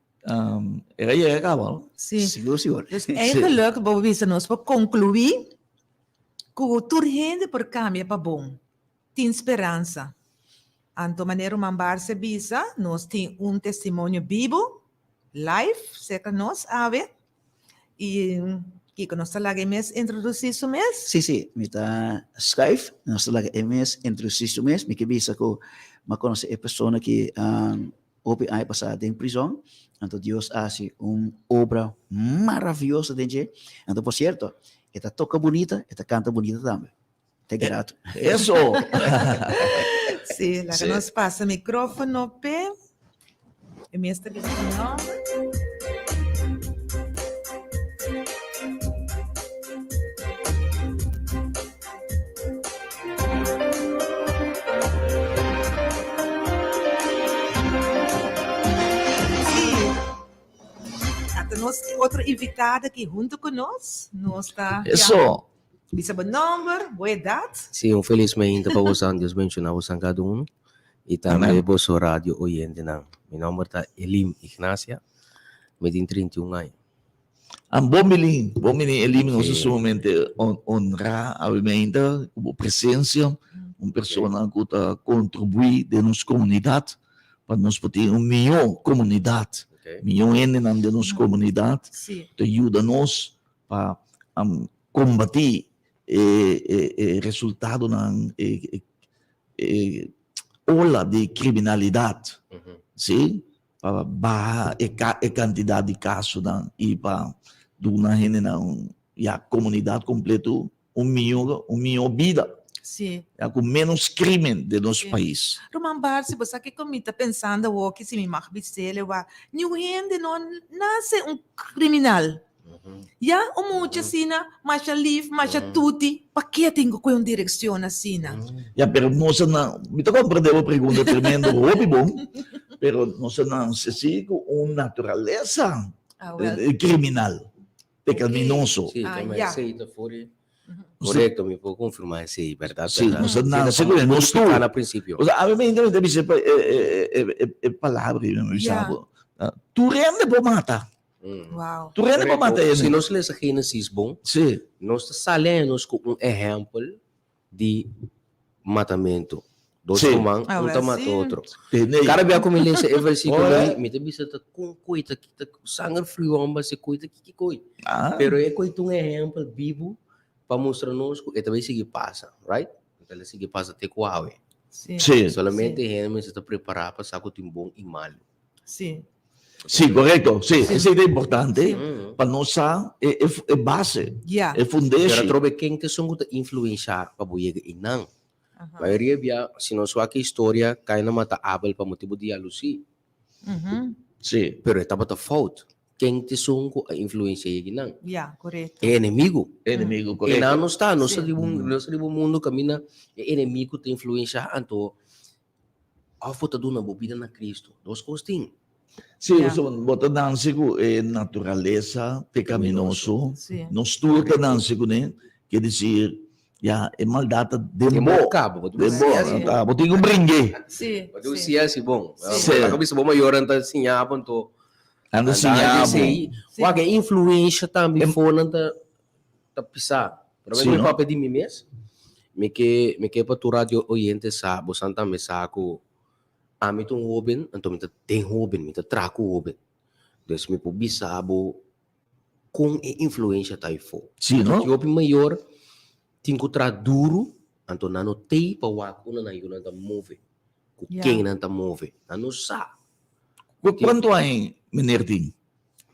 Era yega kaba, no? Si. Sigur, sigur. Dus eigenlijk bo bisa nos por konkluí ku tur hende por kambia pa bon. Tin speransa. Anto manera Ruman Barse bisa, nos tin un testimonio bibu, live, serka nos awe. I kiko nos ta laga e mes introdusí su mes? Sí, sí, mi ta schuif. Nos ta laga e mes introdusí su mes. Mi ke bisa ku mi a konosé e persona ki hopi aña pasá den prizòn. Anto Dios a hasi un obra maravioso den dje. Anto por sierto, e ta toka bunita, e ta kanta bunita tambe. Te grato. Eso! Sí, laga nos pasa micrófono p'e. E mes ta bisa su nòmber. Sí. Ata nos otro invitada aki hunto ku nos. Nos ta Eso. Bisa bo nomber, bo edad. Sí, un felis mainta pa bosan. Dios bendiciona bosan cada uno. Y tambe boso radio oyentenan. Mi nomber ta Elim Ignacia. Mi tin 31 aña. An bon bini, bon bini Elim, nos ta sumamente honra awe mainta ku bo presencia, un persona ku ta contribui den nos comunidad pa nos por tin un mihó comunidad, mihó hendenan den nos comunidad, ta yuda nos pa kombatí e resultadonan, e ola di kriminalidat, sí, pa baha e kantidat di kasonan i pa duna hendenan, ya, komunidat kompleto un mihó, un mihó bida. Sí. Ya, ku ménos krimen den nos pais. Ruman Barsi, bo sa kiko mi ta pensando awoki si mi mag bis'el wak, niun hende no nase un kriminal. Ya, un mucha asina, masha lif, masha tuti, pakia tin ku kohe un direkshon asina? Ya, pero nos a na, mi ta komprendé bo pregunta tremendo, hopi bon, pero nos a nanse si ku un naturalesa kriminal, pekaminoso. Sí, ta esei ta for di, korekto, mi por konfirmá esei, bèrdat? Sí, nos a nanse ku e, nos tur. Na prinsipio. Osea, ami mi ta bisa e palabra ei, mi bisa bo, tur hende por mata. Wow. Tur hende por mata hende. Si nos lesa Génesis bon, Sí. nos ta sali a nos ku un ehèmpel di matamentu. Dos Sí. ruman, Ah, un ta wel, mata sí. otro. Tende. Kada bia ku mi lesa e versíkulo Ora. ei, mi ta bisa ta kon koi ta kita sanger friu amba se koi ta kiki koi. Ah. Pero e koi ta un ehèmpel bibu pa mustra nos ku e ta bai sigui pasa, right? E ta sigui pasa te ku awe. Sí. Sí. Solamente hende mester ta prepará pa sa ku tin bon i malu. Sí. Sí, correcto. Sí, Sí. esei ta importante Sí. pa nos sa e, e, e base, Ja. e fundeshi. Pero atrobe ken ta esun ku ta influenshá pa bo yega einan? Aha. Mayoria bia, si nos wak e historia, Kain a mata Abel pa motibu di yalusí. Mhm. Sí. Pero e tabata fout. Ken ta esun ku a influenshá yega einan? Ja, correcto. E enemigu. E enemigu, Einan correcto. nos ta, nos ta Sí. riba un, nos ta riba un mundu kaminda e enemigu ta influenshá, anto Of bo ta duna bo bida na Cristo. Dos cos tin. Sí, Ja. so, bo ta nanse ku e naturalesa pecaminoso. Sí. Nos tur ta nanse kuné. Quier decir, ya, e maldad ta den Den bo. bo cabo. Bo Den bo. Sí. Ta, bo tin ku bringue. Sí. Bo tin Sí. siya si bon. Sí. Bo ta bisa bo mayornan ta siña bo anto. Nan ta siña bo. Sí. Sí. Wak e influencia tambe Em- for nan ta ta pisá. Pero Sí, mi no? papia di mi mes, mi ke mi ke pa tur radio oyente sa, bosan tambe sa ku ami ta un hoben, anto mi ta den hoben, mi ta traha ku hoben. Dus mi por bisa bo kon e influencia ta afó. Sí, no? Ki hopi mayor tin ku traha duru, anto nan no tei pa wak unda nan yunan ta move, ku Ja. ken nan ta move. Nan no sa. Ku kuantu aña meneer tin?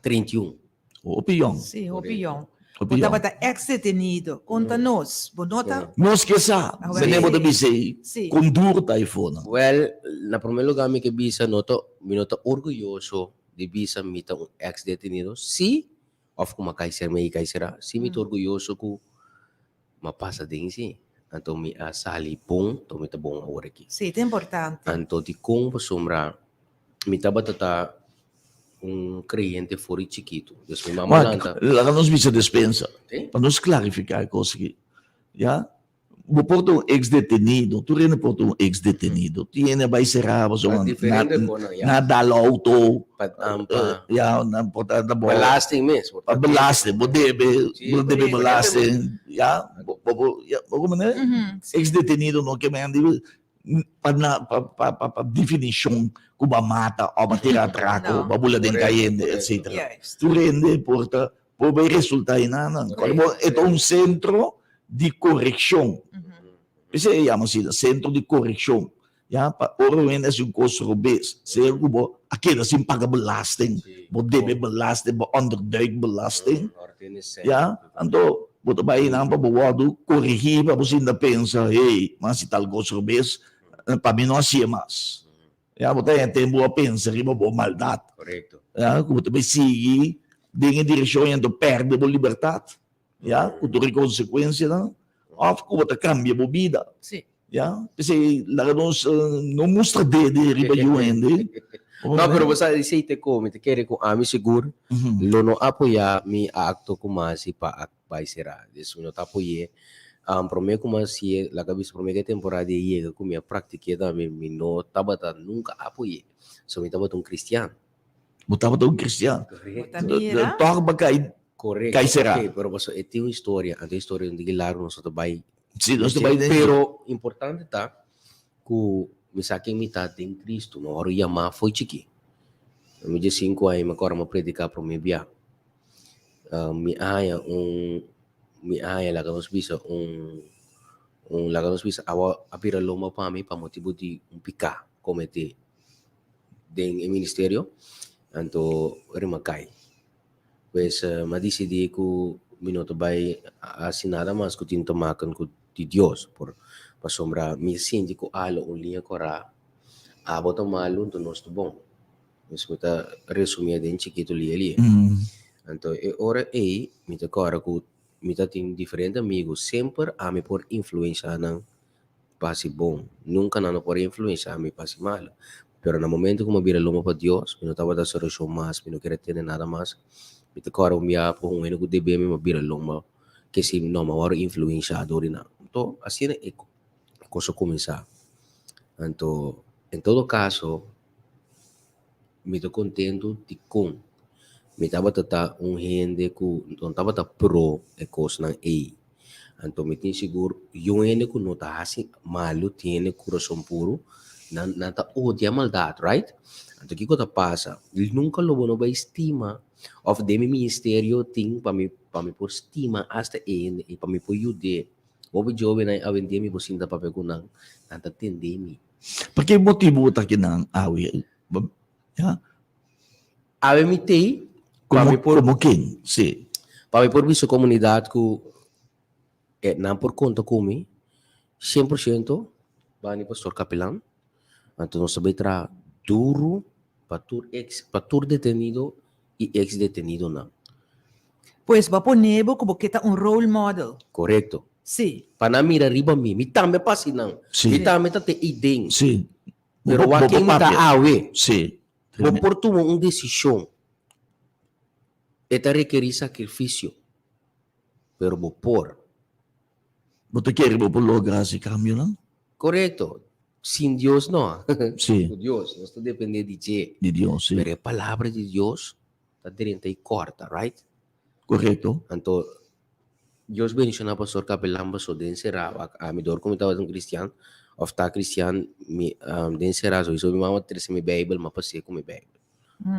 31. Hopi yong. Sí, hopi yong. Hopi Bo yong. tabata ex detenido. Konta nos. Bo no ta. Nos ke sa, Ah, wel, meneer bo ta sí. bisa ei, Sí. kon duro ta e fonan. Wel, na promé lugá mi ke bisa no ta, mi no ta orguyoso di bisa mi ta un ex detenido. Sí, òf ku mi a kai ser mi a kai será. Sí mi ta orguyoso ku mi a pasa den sí. Anto mi a sali bon, anto mi ta bon awor aki. Sí, ta importante. Anto dikon pasobra mi tabata ta un creyente for di chikitu. Dus mi mama Maar lanta. laga nos bisa despensa, Sí. pa nos klarifiká e kos aki. Ya? Bo por ta un ex detenido, tur hende por ta un ex detenido. Tin hende a bai será pasobra Pa diferente konan, ya. na dal auto, Pa, um, pa ya, na por ta na bo belasting mes. Pa belasting, bo debe, Sí, bo debe correcto. belasting, ya, bo, bo, bo, ya, bo como ne? Mhm, sí. Ex detenido no ke men di pa na pa pa pa, pa definishon ku ba mata o ba tira atraco, No. ba bula den Correcto, cayende, correcto. etcétera. Juist. Tur hende por ta por bay resulta enanan. Correcto, Cuando e ta un centro di correccion. P'esei e yama asina, centro di correccion. Ya, pa ora un hende haci un cos robes, sea cu bo a keda sin paga belasting, bo debe belasting, bo onderduik belasting, ya, anto bo ta bay einan pa bo wordo corrigi, pa bo sinta pensa, hey, m'a haci tal cos robes, pa mi no haci'e mas. Ya, bo ta haña tempu pa pensa riba bo maldat. Korekto. Ya, ku bo ta bai sigui den e direkshon i anto pèrdè bo libertat, ya, ku tur e konsekuensianan, òf ku bo ta kambia bo bida. Sí. Ya, p'esei laga nos no mustra dede riba yu hende. No, pero bo sa esei te ko, mi ta kere ku ami sigur lo no apoyá mi akto ku masi pa a bai será. Dus mi no ta apoy'é. Promé ku mi a hasié, laga bisa promé ku e temporada ei yega ku mi a praktik'é tambe, mi no tabata nunka apoy'é. So mi tabata un kristian. Bo tabata un kristian. Bo ta mira. Tòg bo a kai Korekto, kai será. ok, pero pasobra e tin un historia, anto e historia no ta largu, nos no ta bai Sí, nos ta bai den. Pero importante ta ku mi sa ken mi ta den Cristo. Mi a wòrdu yamá fo'i chikí. Na mi diesinku aña mi a kòrda mi a prediká promé bia. Mi a haña un, mi a haña laga nos bisa un, un laga nos bisa awa a bira lomba pa mi pa motibu di un piká kometé den e ministerio. Anto rima kai. Pues mi a disidí ku mi no ta bai hasi nada mas ku tin ta maken ku di Dios, por pasobra mi sinti ku alo un liña kòrá, abo ta malu anto nos ta bon. Pues mi ta resumí den chikitu lia lia. Anto e ora ei mi ta kòrda ku mi ta tin diferente amigu, semper ami por influenshá nan pa hasi bon. Nunka nan no por influenshá mi pa hasi malu. Pero na momento ku mi a bira lomba pa Dios, mi no tabata hasi orashon mas, mi no kere tende nada mas. Mi ta kòrda un biaha ku un hende ku debe mi, mi a bira lomba ke si no, mi a wòrdu influenshá dor di nan. Anto, asina e kos a kuminsá. Anto, en todo kaso, mi ta kontentu dikon mi tabata ta un hende ku no tabata pro e kosnan ei. Anto mi tin sigur yu hende ku no ta hasi malu tin hende kurason puru, nan nan ta odia maldat, right? Anto kiko ta pasa? Nunka lo bo no bai stima òf den mi ministerio tin pa mi pa mi por stima asta e hende ei, pa mi por yud'é. Hopi jovennan awendia mi por sinta papia ku nan, nan ta tende mi. Pa ke motibu bo ta kinan awe? Ya. Awe mi tei pa Komo mi por komo ken? Si. pa mi por bisa komunidat ku e nan por konta ku mi 100% bani pastor Kapelan. Anto nos ta bai traha duru pa tur ex pa tur detenido i ex detenidonan. Pues bo a pone bo ku bo ke ta un role model. Korekto. Sí. Pa nan mira riba mi. Mi tambe pa hasi nan. Sí. Mi tambe ta te ei den. Sí. Pero Bo wak bo ken mi ta papia. awe. Sí. Bo por tuma un desishon. E ta rekerí sakrifisio. Pero bo por. Bo ta kere bo por logra hasi kambionan? Korekto. Sin Dios no. Sí. Ku Dios. Nos ta dependé di dje. Di Dios, sí. Pero e palabra di Dios ta drenta i kòrta, right? Korekto. Anto, Dios bendishoná Pastor Capelán paso den será ami dor ku mi tabata un kristian òf ta kristian mi den será sowiso mi mama trese mi beibel mi a pas'é ku mi beibel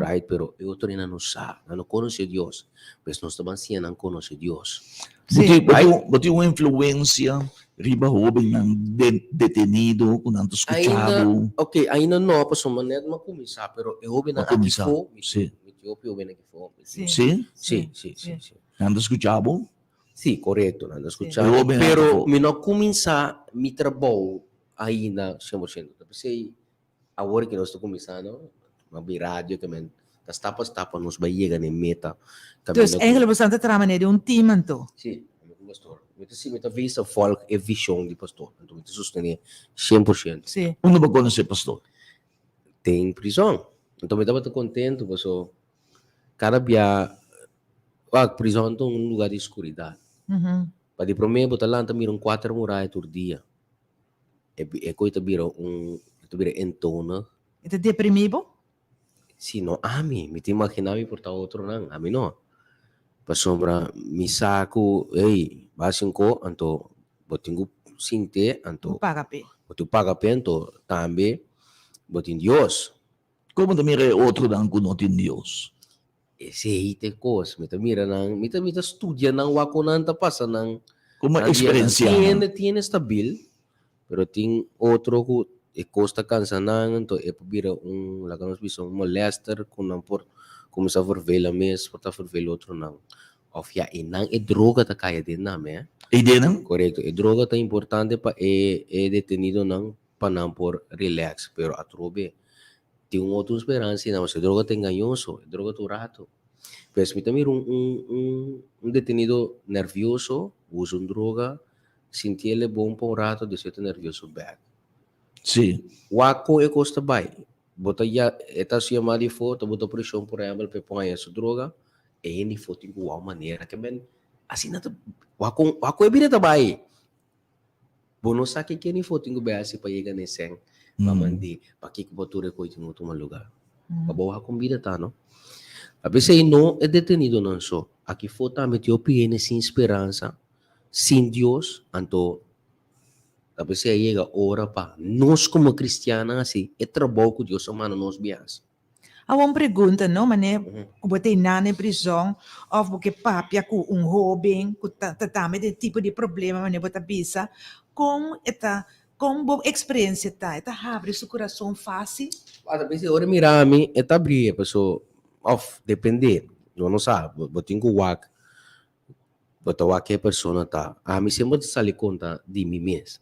right pero e otro nan no sa nan no konosé Dios pues nos ta ban siña nan konosé Dios. Bo tin bo tin bo tin un influensia riba hóbennan detenido ku nan ta skucha Ainda bo? ok ainda no pasobra net mi a kuminsá pero e hóbennan Bo a aki kuminsá fo mi si. tin mi tin hopi hóbennan aki fo mi tin Si? si si si si. Nan ta skucha bo? Si, korekto, nan ta skucha E mi, hóbennan pero afó. mi no a kuminsá mi trabou ainda 100%. Ta p'esei awor ke nos ta kuminsando, mi a bin radio ke men ta stap a stap pa nos bai yega na e meta Dus kaminda ku. eigenlijk boso ta traha manera di un team anto. Si, ami ku pastor. Mi ta si, mi ta bisa volg e vishon di pastor, anto mi ta sostené 100%. Si. Unda bo konosé pastor? Den prizòn. Anto mi tabata kontentu paso kada bia Wak, prizòn ta un lugá di skuridat. Pa di promé bo ta lanta mira un kuater muraya tur dia. E e koi ta bira un, e ta bira entonig. E ta deprimí bo? Si, no ami. Mi ta imaginá mi por ta otronan, ami no. Pasobra mi sa ku, ey, bas sin ko, anto bo tin ku sint'é, anto. Bo paga p'e. Bo tin ku paga p'e, anto tambe bo tin Dios. Komo ta mira e otronan ku no tin Dios? Esei ta e kos, mi ta mira nan, mi ta mi ta studia nan wak kon nan ta pasa nan. Komo nan dia nan. eksperensia Tin nan. hende tin stabil, pero tin otro ku e kos ta kansa nan, anto e por bira un, laga nos bisa un molester ku nan por kuminsá vervela mes, por ta vervela otronan. Òf ya e nan e droga ta kai aden nan me. E ideanan? Korekto, e droga ta importante pa e e detenidonan pa nan por relax, pero atrobe. Tin un otro speransa i e droga ta engañoso, e droga ta un rato. Pues mi ta mira un, un, un, un detenido nervioso, usa un droga, sintiele bon pa un rato, despues ta nervioso bek. Sí. Wak kon e kos ta bai. Bo ta ya, e ta hasi yamá di afó, ta bota preshon por ehèmpel pa e pon haña su droga, e hende afó tin ku wou manera ke men asina ta, wak kon, wak kon e bida ta bai. Bo no sa ke ken afó tin ku bai hasi pa yega na e sèn, pa mand'é, pakiko pa tur e kos tin ku tuma lugá. Pa bo wak kon bida ta, no? A p'esei no e detenidonan so, aki afó tambe tin hopi hende sin speransa, sin Dios, anto Ta p'esei a yega ora pa nos komo kristiannan hasi e trabou ku Dios a manda nos bin hasi. Awor un pregunta no, mane ku bo ta einan den prizòn òf bo ke papia ku un hóben ku ta ta tambe den tipo di problema mane bo ta bisa, kon e ta kon bo eksperensia ta? E ta habri su kurason fásil? Ta p'esei ora e mira mi e ta abri paso òf depende, bo no sa, bo tin ku wak Bo ta wak ke persona ta. Ami semper ta sali konta di mi mes.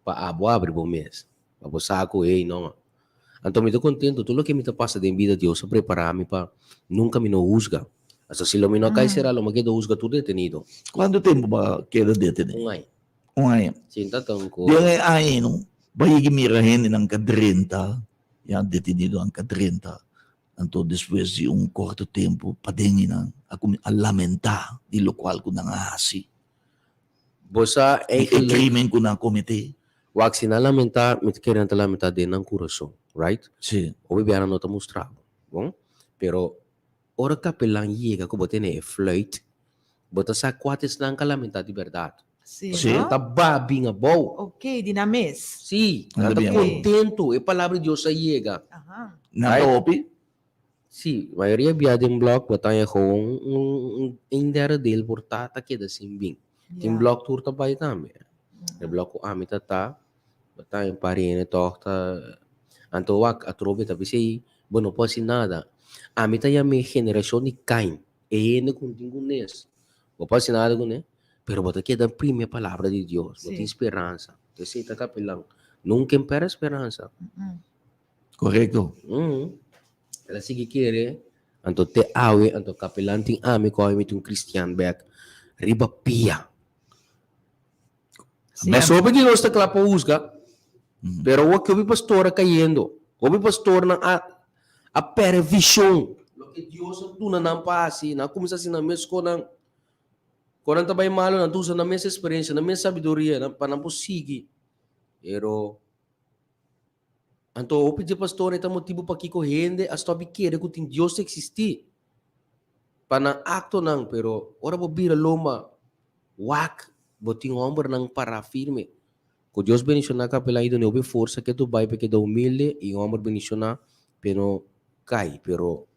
Pa abo abri bo mes. Pa bo sa ku hey no. Anto mi ta kontento tur loke mi ta pasa den bida Dios a prepara mi pa nunka mi no husga. Aso si lo mi no a kai sera lo mi a keda husga tur detenido. Kuantu tempu bo a keda deteni? Un aña. Un aña. Si ta tan ku. Den e aña no bo a yega mira hendenan ka drenta, ya detenidonan ka drenta. Anto despues di un korto tempu paden i nan a kuminsá a lamentá di lokual ku nan a hasi, Bo sa di e eigenlijk. krimen ku nan a kometé. Wak, si nan lamentá, mi ta kere nan ta lamentá den nan kurason, right? Sí. Hopi bia nan no ta mustra bo, bon? Pero ora kapelan yega ku bo tene e fluit, bo ta sa kua ta esnan ku a lamentá di bèrdat. Sí, Sí. no? Nan ta ba bin abou. Ok, di nan mes. Sí, Nan nan ta ta bin abou. kontentu, e palabra di Dios a yega. Aha. Nan ta Right? hopi? Sí, mayoria bia den blòk bo ta haña gewoon un un un derde deel por ta ta keda sin bin. Tin Ja. blòk tur ta bai tambe. E blòk ku ami ta ta, bo ta haña un par hende tòg ta anto wak atrobe ta bisa ei bo no por hasi nada. Ami ta yam'é generashon di Kain, e hende ku no tin ku nes. Bo por hasi nada kuné, pero bo ta keda primi e palabra di Dios, bo tin speransa. Esei ta kapelan. Nunka en pèrdè speransa. Korekto. El a sigui kere, anto te awe, anto kapelan tin ami ku awe mi ta un kristian bèk riba pia. Pasobra di nos ta kla pa husga, pero awor ke hopi pastor a kayendo, hopi pastornan a a pèrdè vishon, loke Dios a duna nan pa hasi, nan a kuminsá hasi nan mes konan, konan ta bai malu nan ta usa nan mes eksperensia, nan mes sabiduria pa nan por sigui, pero anto hopi dje pastornan e ta motibu pakiko hende a stòp di kere ku tin Dios ta eksistí. Pa nan aktonan, pero ora bo bira lomba, wak, bo tin hòmbernan pará firme. Ku Dios bendishoná kapelan i dun'é hopi forsa ke tu bai pa keda humilde i un hòmber bendishoná p'e no kai, pero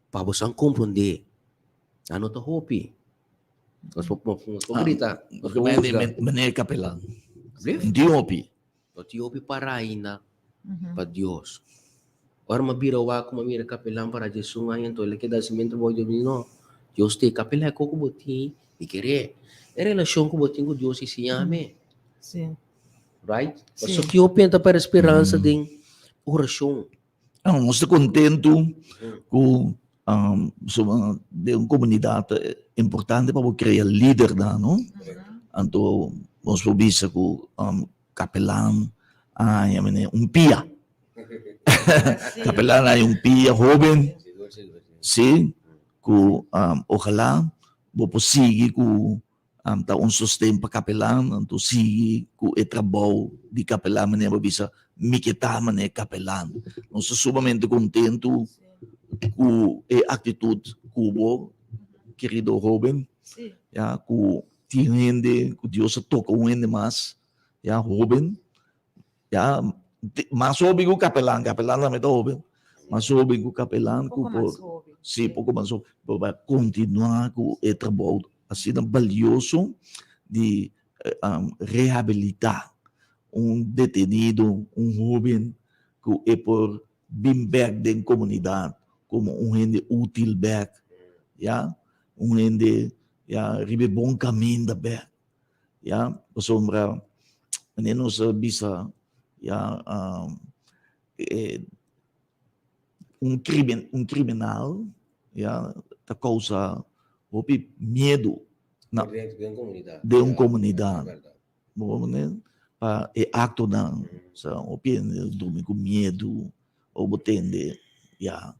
pa bo san komprondé, nan no ta hopi. Nos por nos por grita, nos por husga. Meneer kapelan, Ablief? no tin hopi. No tin hopi pará ainda pa Dios. Ora mi a bira wak ku mi a mira kapelan para djesun aña anto el a keda hasi mientras bo Dios mi di no, Dios te kapelan e kos ku bo tin mi kere e relashon ku bo tin ku Dios i siña mi. Right? Pasobra ki hopi ta perde speransa den orashon. Nos ta kontentu ku den un komunidat ta importante pa bo krea lidernan no. Anto nos por bisa ku Kapelan a haña mene un pia. Kapelan a haña un pia hoben, si, ku ojalá bo por sigui ku ta un sosten pa kapelan, anto sigui ku e trabou di kapelan manera bo bisa mi ke ta manera kapelan. Nos ta sumamente kontentu ku e aktitut ku bo, kerido hoben, ya, ku Tin hende ku Dios a toka un hende mas, ya, hoben, ya, mas hoben ku kapelan, kapelan tambe ta hoben, mas hoben ku kapelan ku Poko por, mas hoben. si, poko mas hoben, por bai kontinuá ku e trabou asina balioso di rehabilitá un detenido, un hoben ku e por bin bèk den komunidat komo un hende útil bèk, ya, un hende Ya, riba e bon kaminda bek. Ya, pasobra wanneer nos a bisa, ya, e Un crimen, un criminal, ya, ta causa hopi miedo na Den comunidad. Den un comunidad. Bo comprende? Pa e actonan, sa hopi hende drumi cu miedo, o bo tende, ya,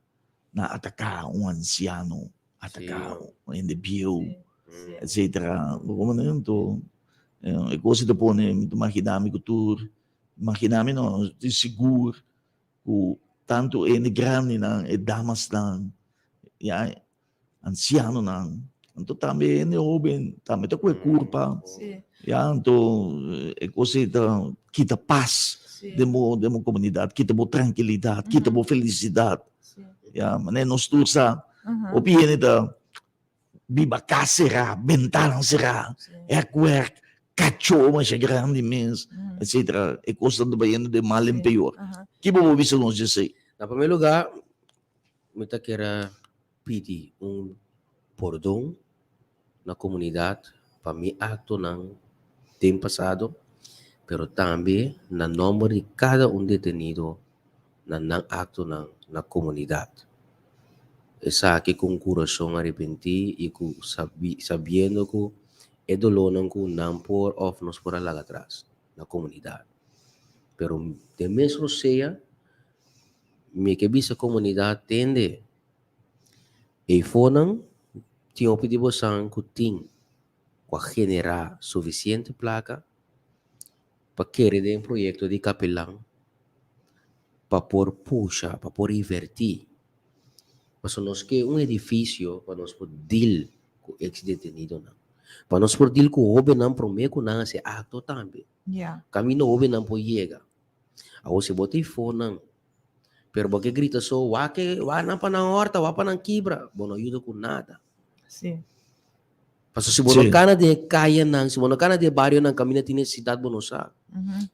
nan ataca un anciano, ataca un hende bieu, etcetera. Bo comprende? Anto, e cos ta pone, mi ta imagina mi cu tur, imagina mi no, tin sigur ku tantu hende grandinan, e damasnan, ya ansianonan, anto tambe hende hoben tambe ta kue kurpa, ya anto e kos ei ta kita pas den bo den bo komunidat, kita bo trankilidat, kita bo felisidat, ya manera nos tur sa hopi hende ta biba kas será, bentana será, hèkwèrk, kachó masha grandi mes, etcetera. E kosnan ta bayendo de mal en peor. Ki bo por bisa nos djesei? Na primer lugar, mi ta kere pidi un pordon na komunidat pa mi aktonan den pasado, pero tambe na nòmber di kada un detenido na nan aktonan na komunidat. Esaki ku un kurason arepentí i ku sabiendo ku e dolónan ku nan por òf nos por a laga atras na komunidat. Pero den mes rosea mi ke bisa komunidat tende eifonan tin hopi di bosan ku tin ku a generá sufisiente plaka pa kere den proyekto di kapelan pa por pusha, pa por invertí. Pasobra nos ke un edifisio pa nos por deal ku eks detenidonan, pa nos por deal ku hóbennan promé ku nan hasi akto tambe. Kaminda hóbennan por yega. Awor si bo ta ifó nan, pero bo ke grita so, wak e, wak nan pa nan hòrta, wak pa nan kibra, bo no yuda ku nada. Pasobra si bo no kana den e kayanan, si bo no kana den e barionan kaminda tin nesesidat bo no sa.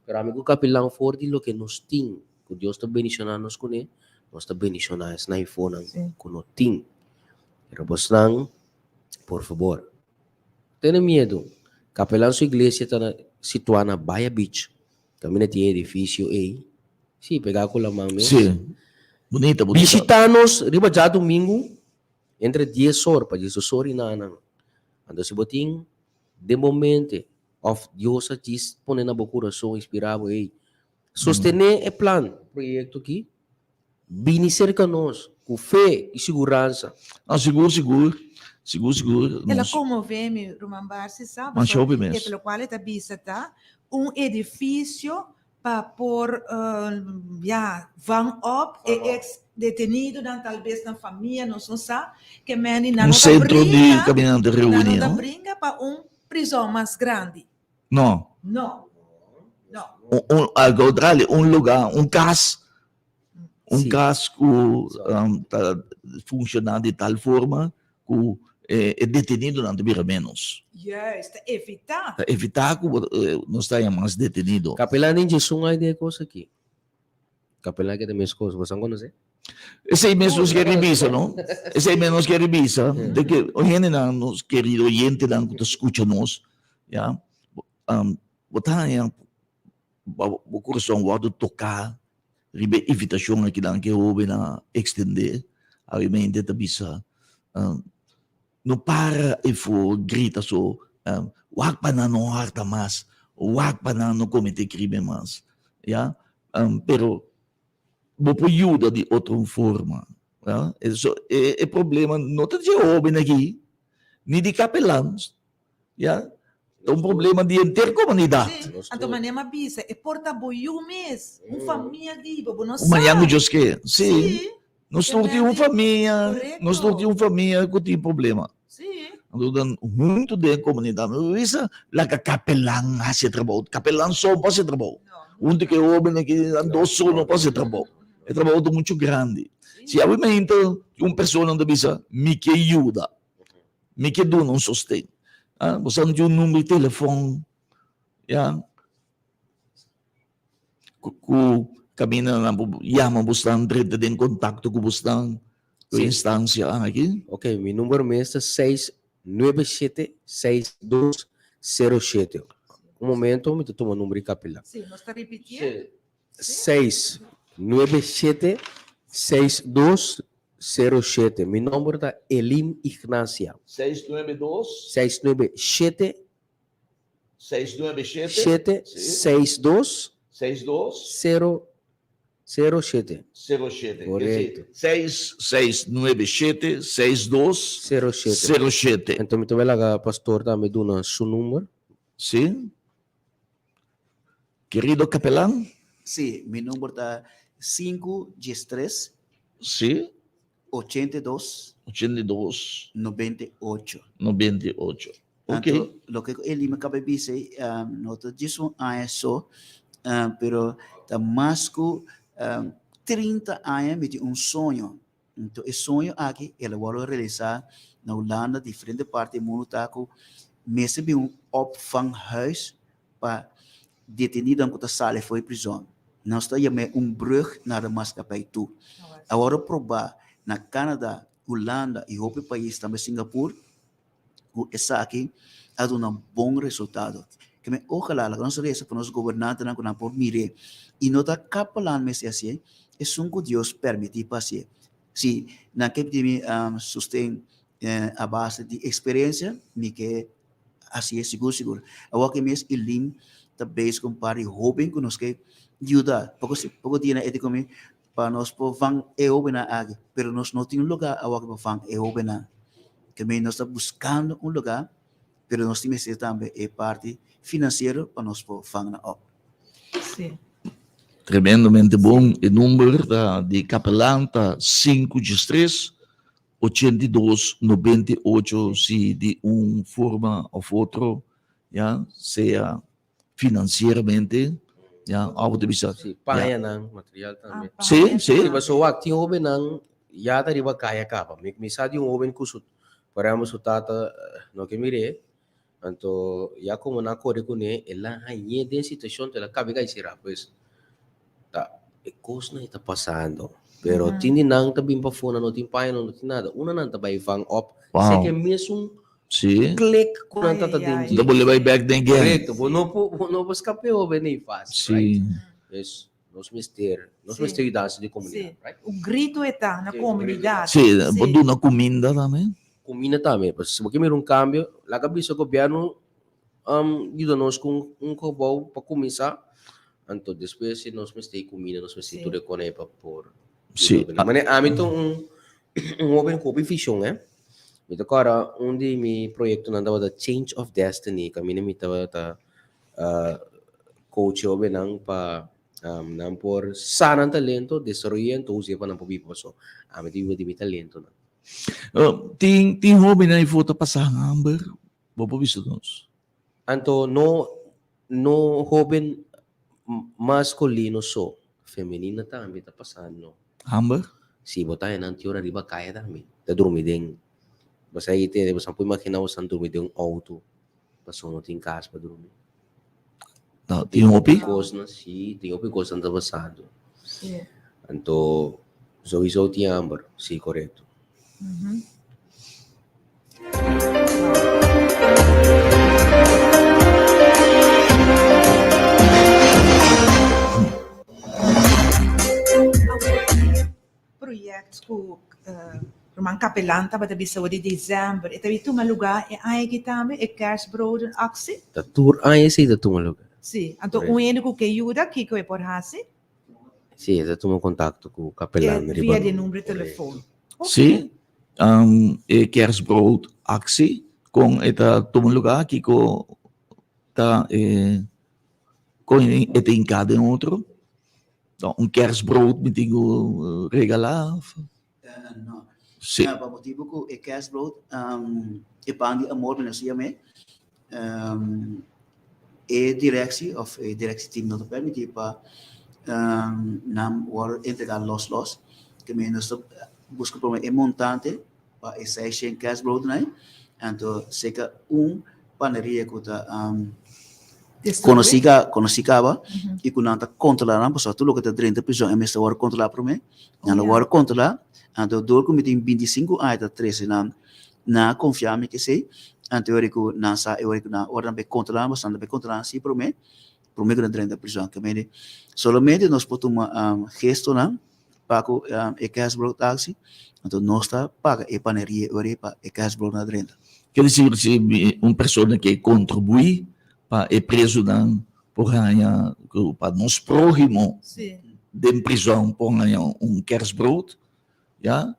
Pero ami ku kapilan for di loke nos tin, ku Dios ta bendishoná nos kuné, nos ta bendishoná esnan ifonan ku no tin. Pero bosnan, por fabor, tene miedu. Kapelan su iglesia ta na situá na Baya Beach, kaminda tin e edifisio ei. Sí, pegá ku laman mes. Sí, bunita, bunita. Bishitá nos riba djadumingu. Entre dies or pa diesdos or i nanan. Anto si bo tin den bo mente of Dios a djis pone na bo kurason inspirá bo, ey, sostené e plan, proyekto aki, bini serka nos ku fe i siguransa. No, sigur, sigur, sigur, sigur. El a konmové mi, ruman Barsi, sa, Masha hopi pasobra mes. e lokual e ta bisa ta un edifisio pa por ya van op e ex detenidonan tal bes nan famia nos no sa ke meni nan Un no ta centro di bringa caminante nan no reuni ta no? bringa pa un prizon mas grandi No. no no. Un un al contrario un lugar un cas un Sí. cas cu ta funciona di tal forma cu e detenidonan ta bira menos. Juist, ta evita. Ta evita cu nos ta haña mas detenido. Kapelan den Jesun hay den e cos aki. Kapelan ke ta mes cos, boso a conoce? Esey mes nos kere bisa, no? Esey mes nos kere bisa, de ke hendenan, nos kerido oyentenan cu ta scucha nos, ya, bo ta haña bo corazon wordo toca Riba e invitashon akinan ku e hóbennan a ekstendé, awimente ta bisa, No para efo grita so, wak pa nan no harta mas, wak pa nan no kometé krímen mas, ya. Pero bo por yuda di otro forma, ya. E problema no ta dje hóben aki, ni di kapelan, Ya, ta un problema di henter komunidat. Sí, anto manera mi a bisa, e por ta bo yu mes, un famia di bo, bo no Un mañan sa. ku Dios ke. Sí, Sí, nos tur tin un famia, nos tur korekto. tin un famia ku tin problema. Sí. Anto dan huntu den e komunidat, mi bisa laga kapelan hasi e trabou, kapelan so no por hasi e trabou. No, Huntu ku e hóbennan aki, nan dos so no por hasi e trabou. E trabou ta muchu grandi. sí. Si awe un persona ta bisa, mi ke yuda. Mi ke duna un sosten. Ah, bo sa un number di telefon, ya, ku, ku kaminda nan por yama bosnan, drenta den kontakto ku bosnan, ku Sí. instansia aki. Ok, mi number mes ta 697 6207. Un momento, mi ta tuma number di kapila. Sí, nos ta repitié. 697. 6207. Mi nomber ta Elim Ignacia. 692. 697. 697. 7 62. 62. 0 07. 07. Korekto. 6 697 62 07. 07. Anto mi ta bai laga pastor tambe duna su number. Sí. Querido capelán. Sí, mi number ta 5 13 82 82 98. 98. Ok. Anto, loke Elim a kaba bisa, um, no ta djis un aña so, um, pero ta mas ku um, 30 aña mi tin un soño. Anto e soño aki el a wòrdu realisá na Hulanda, diferente parti di mundu ta ku mester bin un opvanghuis pa detenidonan ku ta sali for di prizòn. Nos ta yam'é un brug naar de maatschappij toe. A wòrdu probá na Canada, Hulanda i hopi pais, tambe Singapur, ku esaki a duna bon resultado. Ke men ojalá laga nos resa pa nos gobernantenan ku nan por mir'é i no ta kapelan mester hasié, esun ku Dios permití pa hasié. Si nan ke pidi mi sosten a base di eksperensia, mi ke hasié sigur sigur. Awor ke mes Elim ta bezig ku un par di hóben ku nos ke yuda. Poko poko dia nan e di ku mi pa nos por van e hóbennan aki, pero nos no tin un lugá awor pa van e hóbennan. Ke men nos ta buskando un lugá, pero nos tin mester tambe e parti finansiero pa nos por van nan op. Sí. Tremendamente bon. E number ta di kapelan ta sinku diestres, 82, 98 si di un forma of otro, ya, sea financieramente, ya, algo te bisa. Sí, pañanan, material tambe. Ah, Sí, paña sí. Sí, paso wak, tin hobennan ya ta riba kaya kaba. Mi, mi sa di un hoben ku su, por ejemplo, su tata eh, no ke mir'é, anto ya komo nan a kore kuné, el a hañ'é den situashon, el a kabe kai sera. Pues, ta e kosnan e ta pasando. Pero tin di nan ta bin pafó, nan no tin paña, nan no tin nada. Una nan ta bai van op, Wow. seke mesun Sí. klik ku nan Ai, ta ta ai, den ai. dje. Dan bo le bai bek den gang. Korekto, bo no por, bo no por skap'é hoben ei fásil, Sí. right? Dus nos mester, nos Sí. mester yudansa di komunidat, Sí. right? Un grito e ta na Sí, un komunidat. Sí, bo duna kuminda tambe. Kuminda tambe, pues si bo ke mira un kambio, laga bisa gobièrnu um, yuda nos ku un, un gebou pa kuminsá, anto despues si nos mester kuminda, nos mester Sí. tur e kone pa por Sí. yuda. Mane ami ta un, un hoben ku hopi vishon, eh. Mi ta kòrda un di mi proyektonan tabata Change of Destiny, kaminda mi tabata uh, coach hobennan pa um, nan por sa nan talento, desaroy'é, anto us'é pa nan por biba paso. Ami ta biba di mi talentonan. Uh, tin tin hobennan ei for ta pasa hamber, bo por bisa nos? Anto no no hoben masculino so, femenina tambe ta pasando. Hamber? Si, bo ta haña nan tin ora riba kaya tambe, ta drumi den, bo sa ei tene, bo sa por imagina bo san drumi den un auto, pasobra no tin kas pa drumi. No, tin hopi? Kosnan, si, tin hopi kosnan ta pasando. Si. Anto, sowieso tin hamber, si, korekto. Project ku Ruman Kapelan tabata bisa di december. E ta bi tuma lugar e aña aki tambe, e kerstbroden actie? Ta tur aña esei ta tuma lugar. Si, anto un hende ku ke yuda, kiko e por hasi? Si, e ta tuma kontakto ku kapelan riba Via di number di telefon. Si, e kerstbrood actie kon e ta tuma lugar, kiko ta e kon e ta hinká den otro? Un kerstbrood mi tin ku regalá? No. Si. Pa motibu ku e kerstbrood, e pan di amor mi nos yam'é, e directie of e directieteam no ta permití pa nan wòrdu entregá lòs lòs. Ke men nos ta buska promé e montante pa e seishen kerstbroodnan ei, anto seka un paneria ku ta konosí konosí kaba i ku nan ta kontrolá nan pasobra tur loke ta drenta prizòn e mester wòrdu kontrolá promé, nan lo wòrdu kontrolá, anto dor ku mi tin bintisinku aña ta trese nan Nan a konfia mi kesei, anto e ora ku nan sa e ora ku nan ora nan bai kontrolá nan, nan ta bai kontrolá nan si promé, promé ku nan drenta prizòn. Ke mende solamente nos por tuma gestonan. pa ku e kerstbrood actie, anto nos ta paga e paneria ora pa e kerstbrood na drenta. Ker desir si un persona ke kontribuí pa e prezunan por haña, pa nos próhimo den prizòn por haña un kerstbrood, ya,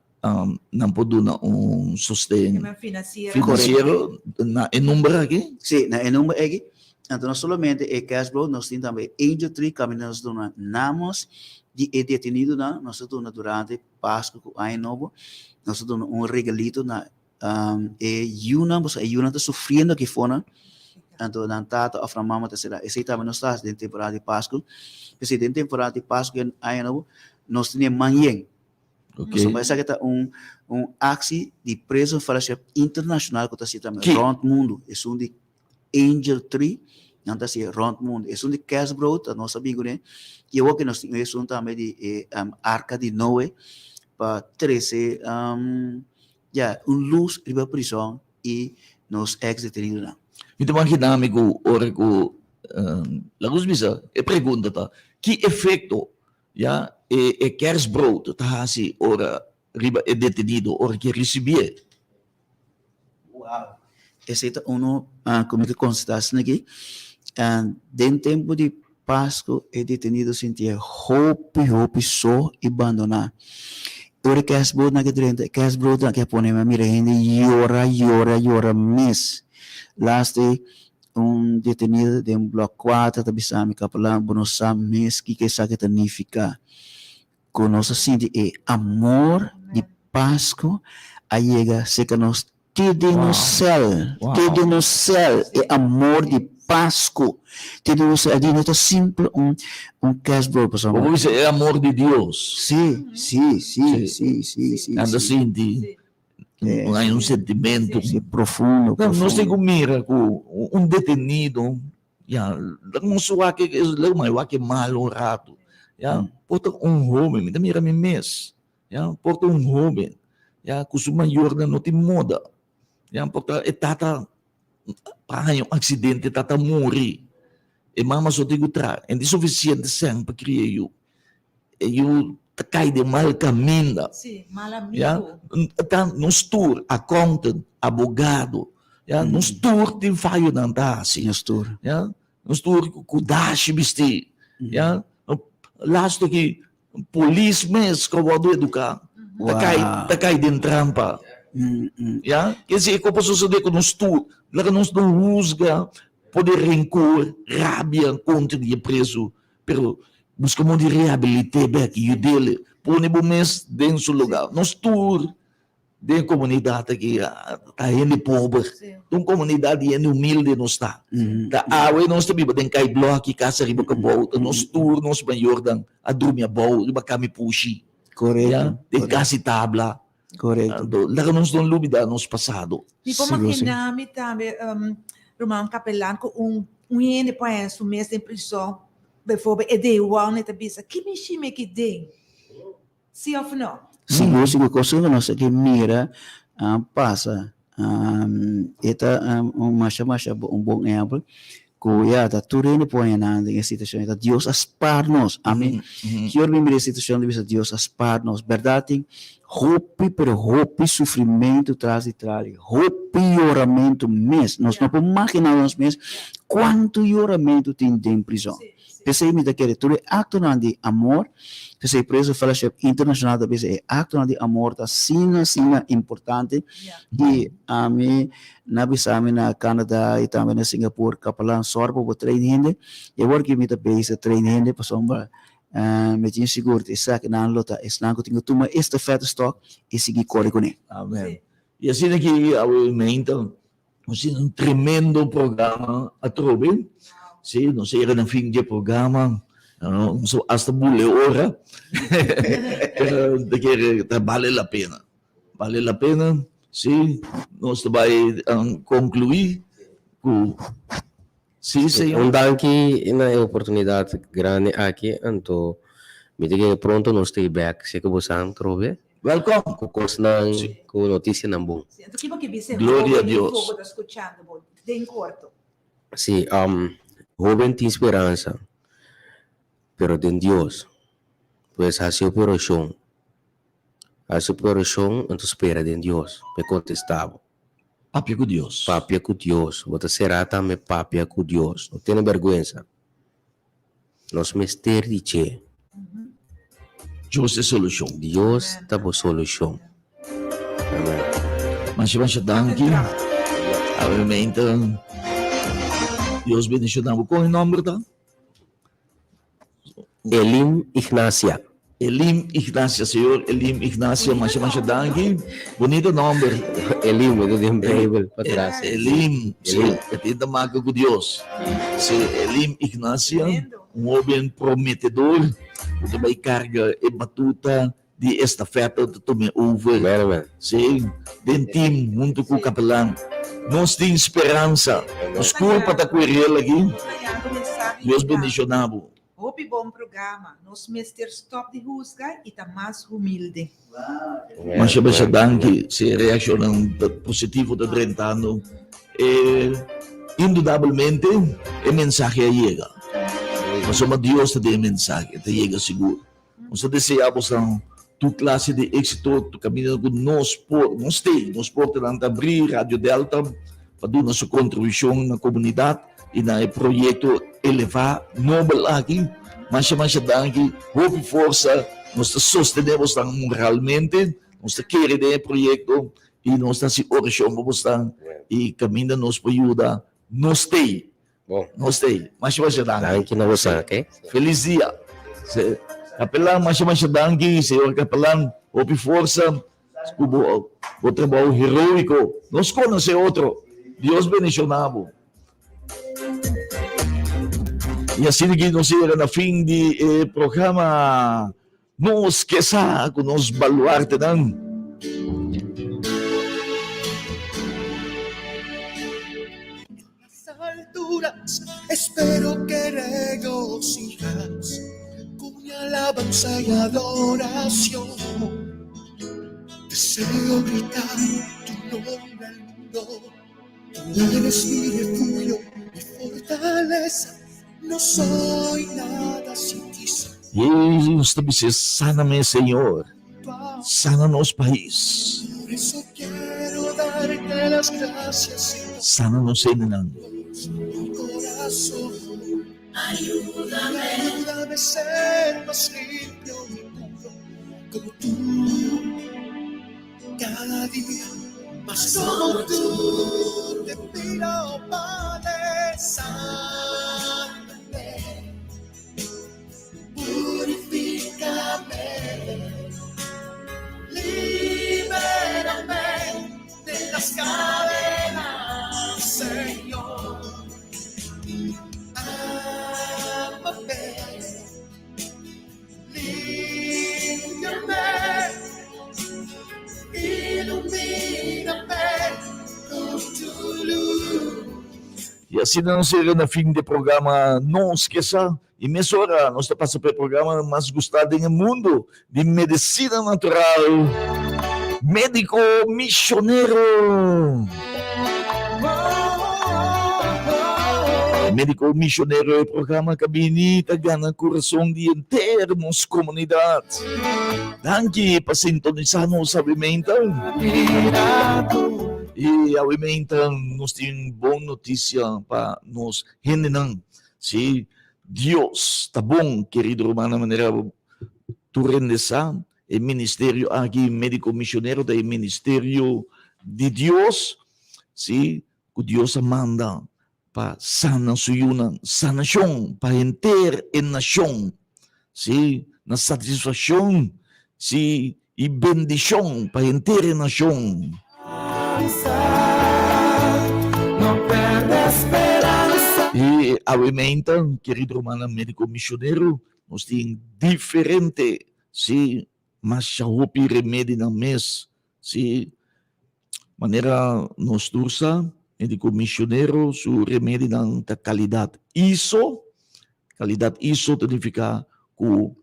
nan por duna un sosten finansiero na e number aki? Sí, na e number aki. Anto no solamente e kerstbrood, nos tin tambe e angel tree kaminda nos ta duna namos di e detenidonan, nos ta duna durante Pasku ku Aña Nobo, nos ta duna un regalito na e yunan, pasobra e yunan ta sufriendo aki fonan, anto nan tata òf nan mama ta sera. Esei tambe nos ta hasi den temporada di Pasku. P'esei den temporada di Pasku i Aña Nobo nos tene man yen. Pasobra esaki ta un un aksi di Prison Fellowship Internashonal ku ta hasi tambe rònt mundu. Esun di Angel Tree nan ta hasi rònt mundu. Esun di Kerstbrood ta nos a bin kuné i awor ku nos tin esun tambe di e Arka di Noe pa trese Ya, un lus riba prison i nos ex detenidonan. Mi ta magina mi ku ora ku laga nos bisa e pregunta ta ki efekto ya e e kerstbrood ta hasi ora riba e detenido ora ke risibié? Wow! Esei ta uno ku mi ta konstata asina aki. Den tempu di Pasku e detenido sintié hopi hopi so i bandoná. Ora e kerstbroodnan ke drenta, e kerstbroodnan ke a pone mi a mira hende yora yora yora mes. Last day un detenido den blòk kuater ta bisa mi, Kapelan, bo no sa mes kiko esaki ta nifiká. Ku nos a sinti e amor di Pasku a yega serka nos te den nos sèl, te den nos sèl, e amor di Pasku te den nos sèl. Di no ta simpel un un kerstbrood pasobra. Bo bisa e amor di Dios. Sí, sí, sí, sí, sí, sí. Nan ta sinti un sentimentu. Sí, profundo, profundo. Nos tin ku mira ku un detenido Ya, laga nos wak e, laga mai wak e mal un rato. Ya, por ta un hoben, mi ta mira mi mes. Ya, por ta un hoben, ya, ku su mayornan no tin moda. Ya, por ta e tata pa haña un aksidente, e tata muri. E mama so tin ku traha. E no tin sufisiente sèn pa kria e yu. E yu ta kai den mal kaminda. Sí, mal amigo. Ya, ta nos tur, accountant, abogado, ya, nos tur tin fayonan ta hasi. Nos tur. Ya, nos tur ku dashi bisti, ya. Laatste ki polis mes ku a wòrdu eduká ta kai, ta kai den trampa. Ya, kese e ku por sosodé ku nos tur, laga nos no husga por di rencor, rabia kontra di e preso. Pero busca modo di rehabilit'é bek y yud'é. Pone bo mes den su lugar. Nos tur den e comunidad aki ta hende pober. Ta un comunidad di hende humilde nos ta. Ta awe nos ta biba den kai bloki, casa riba cabou. Ta nos tur nos mayornan a drumi abou riba cami pushi. Correcto. Den casi tabla. Correcto. Anto laga nos no lubida nos pasado. Mi por magina mi tambe ruman kapelan ku un un hende por haña su mes den prison, bijvoorbeeld e day one e ta bisa ki mi shimi aki den? Si of no? Sigur sigur kos ku nos a ke mira pasa e ta un masha masha un bon ehempel Ku ya ta tur hende por haña nan den e situashon ei ta Dios a spar nos. Ami ki ora mi mira e situashon di bisa Dios a spar nos. Bèrdat tin hopi pero hopi sufrimentu tras di trali, hopi yoramentu mes. Nos no por maginá nos mes kuantu yoramentu tin den prizòn. P'esei mi ta kere tur e aktonan di amor, p'esei Preso Fellowship Internashonal ta bisa e aktonan di amor ta asina asina importante i ami Na bisa mi na Canada y tambe na Singapore kapalan sor pa bo train hende y awor ki mi ta bezig train hende pasobra mi tin sigur di esaki nan lo ta esnan ku tin ku tuma e stafeta stok y sigui kore kuné. Amen. Y asina ki awe meinta nos tin un tremendo programa atrobe. Si, nos a yega na fin dje programa. Nos a hasta bule ora. Pero ta kere ta bale la pena. Bale la pena, si, nos ta bai conclui cu si, señor. Un danki na e oportunidad grandi aki, anto mi ta kere pronto nos ta e bek, si ke bo sa trobe. Welcome. Cu cosnan, cu noticianan bon. Si, anto kibo ke bisa e Gloria a hoben Dios. ku bo ta scuchando bo den corto? Si, hoben tin speransa, pero den Dios. Pues haci oporocion. Hasi bo orashon anto spera den Dios pa e kontestá bo. Papia ku Dios. Papia ku Dios. Bo ta será tambe papia ku Dios. No tene bèrgwensa. Nos mester di dje. Dios ta e solushon. Dios ta bo solushon. Amen. Masha masha danki. Obviamente Dios bendiciona bo. Kon e nomber ta? Elim Ignacia. Elim Ignacia, señor Elim Ignacia, masha masha danki. Bonito nomber. Elim, e ta den Bijbel patras. Elim, si, e tin ta maka ku Dios. Si, Elim Ignacia, un hoben prometedor ku ta bai karga e batuta di estafeta ta tuma over. Amen, amen. Si, den team hunto ku kapelan. Nos tin speransa. Nos kurpa ta kuerel aki. Dios bendiciona bo. Hopi bon programa. Nos mester stop di husga y ta mas humilde. Masha masha danki si e reaccionnan positivo ta drentando. E indudablemente e mensahe a yega. Pasobra Dios ta den e mensahe, e ta yega sigur. Nos ta desea boso tur clase di exito, tur caminda cu nos por, nos t'ey, nos portanan ta abri, Radio Delta pa duna su contribucion na comunidad y na e proyecto eleva nobel aki. Masha masha danki, hopi forsa, nos ta sostene bosnan moralmente, nos ta kere den e proyecto y nos ta haci oracion pa bosnan y caminda nos por yuda, nos t'ey. Bon. Nos t'ey. Masha masha danki. Danki na boso, ok? Feliz dia. Se, Kapelan, masha masha danki, señor kapelan. Hopi forsa ku bo, bo trabou heroiko. Nos konosé otro. Dios bendishoná bo. I asina ki nos yega na fin di e programa. Nos ke sa ku nos baluartenan. Las alturas espero que regocijas con mi alabanza y adoración. Deseo gritar tu nombre al mundo. Tú eres mi refugio, mi fortaleza. No soy nada sin ti. Nos ta bisa, Sáname, Señor. Sana nos pais. Por eso quiero darte las gracias, Señor. Sana nos hendenan. Mi corazón. Ayúdame, ayúdame a ser más limpio y puro como tú. Cada día más como tú. Te pido, Padre, sáname, purifícame, libérame de las cadenas, Señor. Ámame, límpiame, ilumíname con tu luz. I asina nos yega na fin di e programa Nos Ke Sa. I mesora nos ta pasa pa e programa mas gustá den e mundu di medisina natural, Médiko Misionero. Médiko Misionero e programa ka bini ta gana kurason di henter nos komunidat. Danki pa sintonisá nos awe-meinta. I awe-meinta nos tin bon notisia pa nos hendenan. Sí, Dios ta bon, kerido rumannan, manera tur hende sa, e ministerio aki, Médiko Misionero, ta e ministerio di Dios, sí, ku Dios a manda pa sana su yunan, sanashon pa henter e nashon, sí, na satisfakshon, sí, i bendishon pa henter e nashon. I awe meinta, kerido rumannan médiko misionero, nos tin diferente, sí, masha hopi remedinan mes, sí, manera nos tur sa, médiko misionero su remedinan ta kalidat ISO, kalidat ISO ta nifiká ku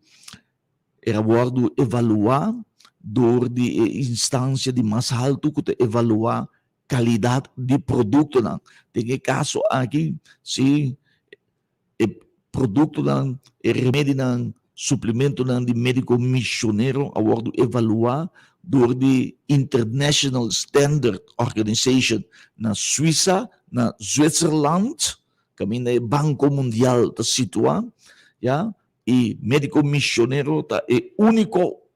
E a wòrdu evaluá dor di e instansia di mas haltu ku ta evaluá kalidat di produktonan. Den e kaso aki, si e produktonan, e remedinan, suplimentonan di médiko mishonero a wòrdu evaluá. dor di International Standard Organization na Suisa, na Zwitserland, kaminda e Banko Mundial ta situá, ya, i Médiko Misionero ta e úniko,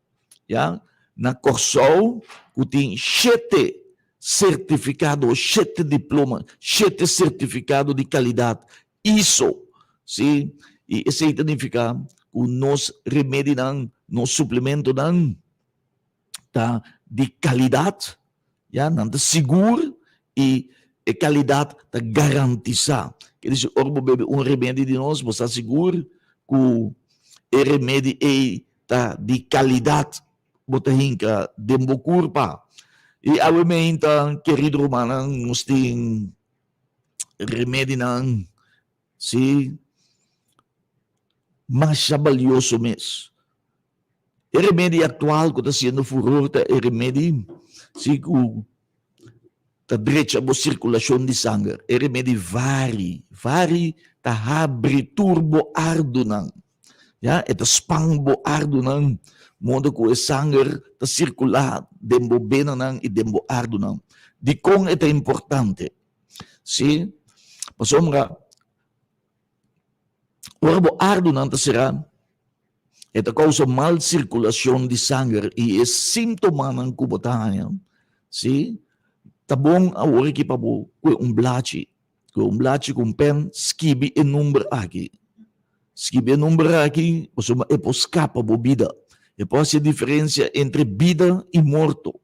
ya, na Kòrsou ku tin shete sertifikado, shete diploma, shete sertifikado di kalidat ISO, sí, i esei ta nifiká ku nos remedinan, nos suplementonan ta di kalidat, ya, nan ta sigur i e kalidat ta garantisá. Ke disi ora bo bebe un remedi di nos, bo sa sigur ku e remedi ei ta di kalidat bo ta hinka den bo kurpa. I awe meinta, kerido rumannan, nos tin remedinan si masha balioso mes. E remedi aktual ku ta siendo furor ta e remedi si ku ta drecha bo sirkulashon di sanger. E remedi vari, vari ta habri tur bo ardunan. Ya, e ta span bo ardunan modo ku e sanger ta sirkulá den bo benanan i den bo ardunan. Dikon e ta importante? Sí, pasobra ora bo ardunan ta será, e ta kousa mal sirkulashon di sanger i e síntomanan ku bo ta haña, sí, ta bon awor aki pa bo kue un blachi. Ku un blachi ku un pen skibi e number aki. Skibi e number aki pasobra e por skapa bo bida. E por hasi e diferensia entre bida i morto.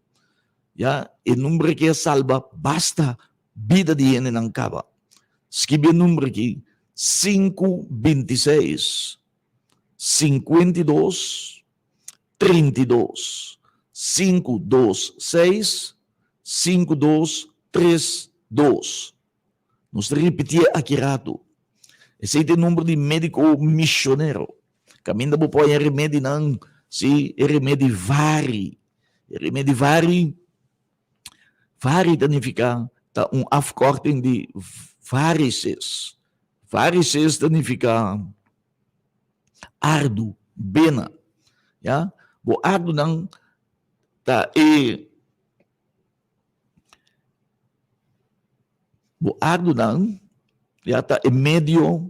Ya, e number aki a salba basta bida di hendenan kaba. Skibi e number aki, sinku bintiseis, sinkuentidos, 32, 5, 2, 6, 5, 2, 3, 2. Nos ta ripitié aki ratu. Esei ta e number di médiko misionero. Kaminda bo por haña remedinan, sí, e remedi vari. E remedi vari, vari ta nifiká ta un afkorting di varices. Varices ta nifiká ardu, bena. Ya, bo ardunan ta e bo ardunan ya ta e medio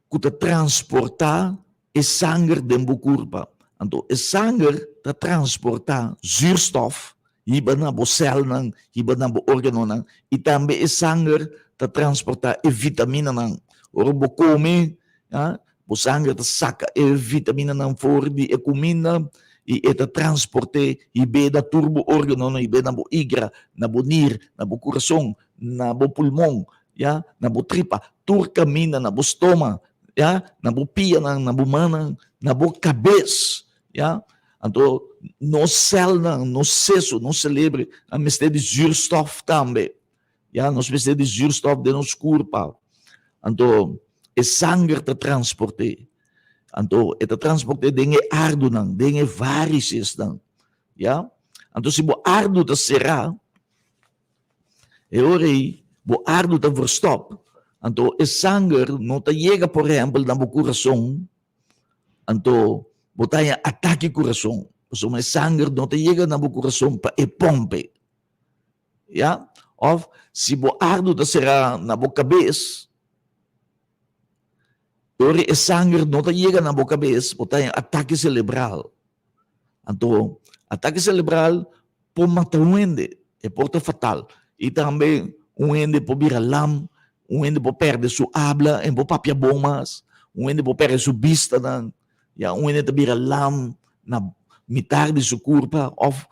ku ta transportá e sanger den bo kurpa. Anto e sanger ta transportá zuurstof hiba na bo sèlnan, hiba na bo órganonan i tambe e sanger ta transportá e vitaminanan. Ora bo kome, ya, bo sanger ta saka e vitaminanan for di e kuminda i e ta transport'é hib'é na tur bo órganonan, hib'é na bo igra, na bo nir, na bo kurason, na bo pulmon, ya, na bo tripa, tur kaminda na bo stoma, ya, na bo pianan, na bo mannan, na bo kabes, ya. Anto nos sèlnan, nos seso, nos selebre a mester di zuurstof tambe, ya, nos mester di zuurstof den nos kurpa. Anto e sanger ta transport'é, anto e ta transport'é den e ardunan, den e varisesnan, ya. Anto si bo ardu ta será, E ora ei bo ardu ta verstòp, anto e sanger no ta yega por ehèmpel na bo kurason, anto bo ta haña atake kurason, pasobra e sanger no ta yega na bo kurason pa e pòmpe. Ya? Òf si bo ardu ta será na bo kabes, e ora ei e sanger no ta yega na bo kabes, bo ta haña atake selebral. Anto, atake selebral por mata un hende, e por ta fatal. I tambe un hende por bira lam, un hende por perde su abla, e por papia bon mas, un hende por perde su bistanan, ya, un hende ta bira lam na mitar di su kurpa òf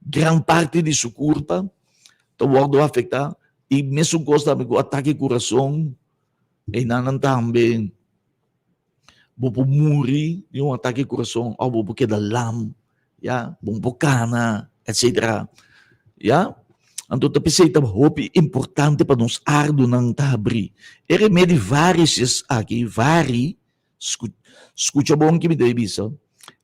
gran parti di su kurpa ta wòrdu afektá. I mesun kos tambe ku atake kurason, einan tambe. Bo por muri di un atake di kurason òf bo por keda lam, ya, bo no por kana, etsetera, ya. Anto ta p'esei ta hopi importante pa nos ardunan ta habrí. E remedi varices aki, vari, skucha bon ki mi ta bisa,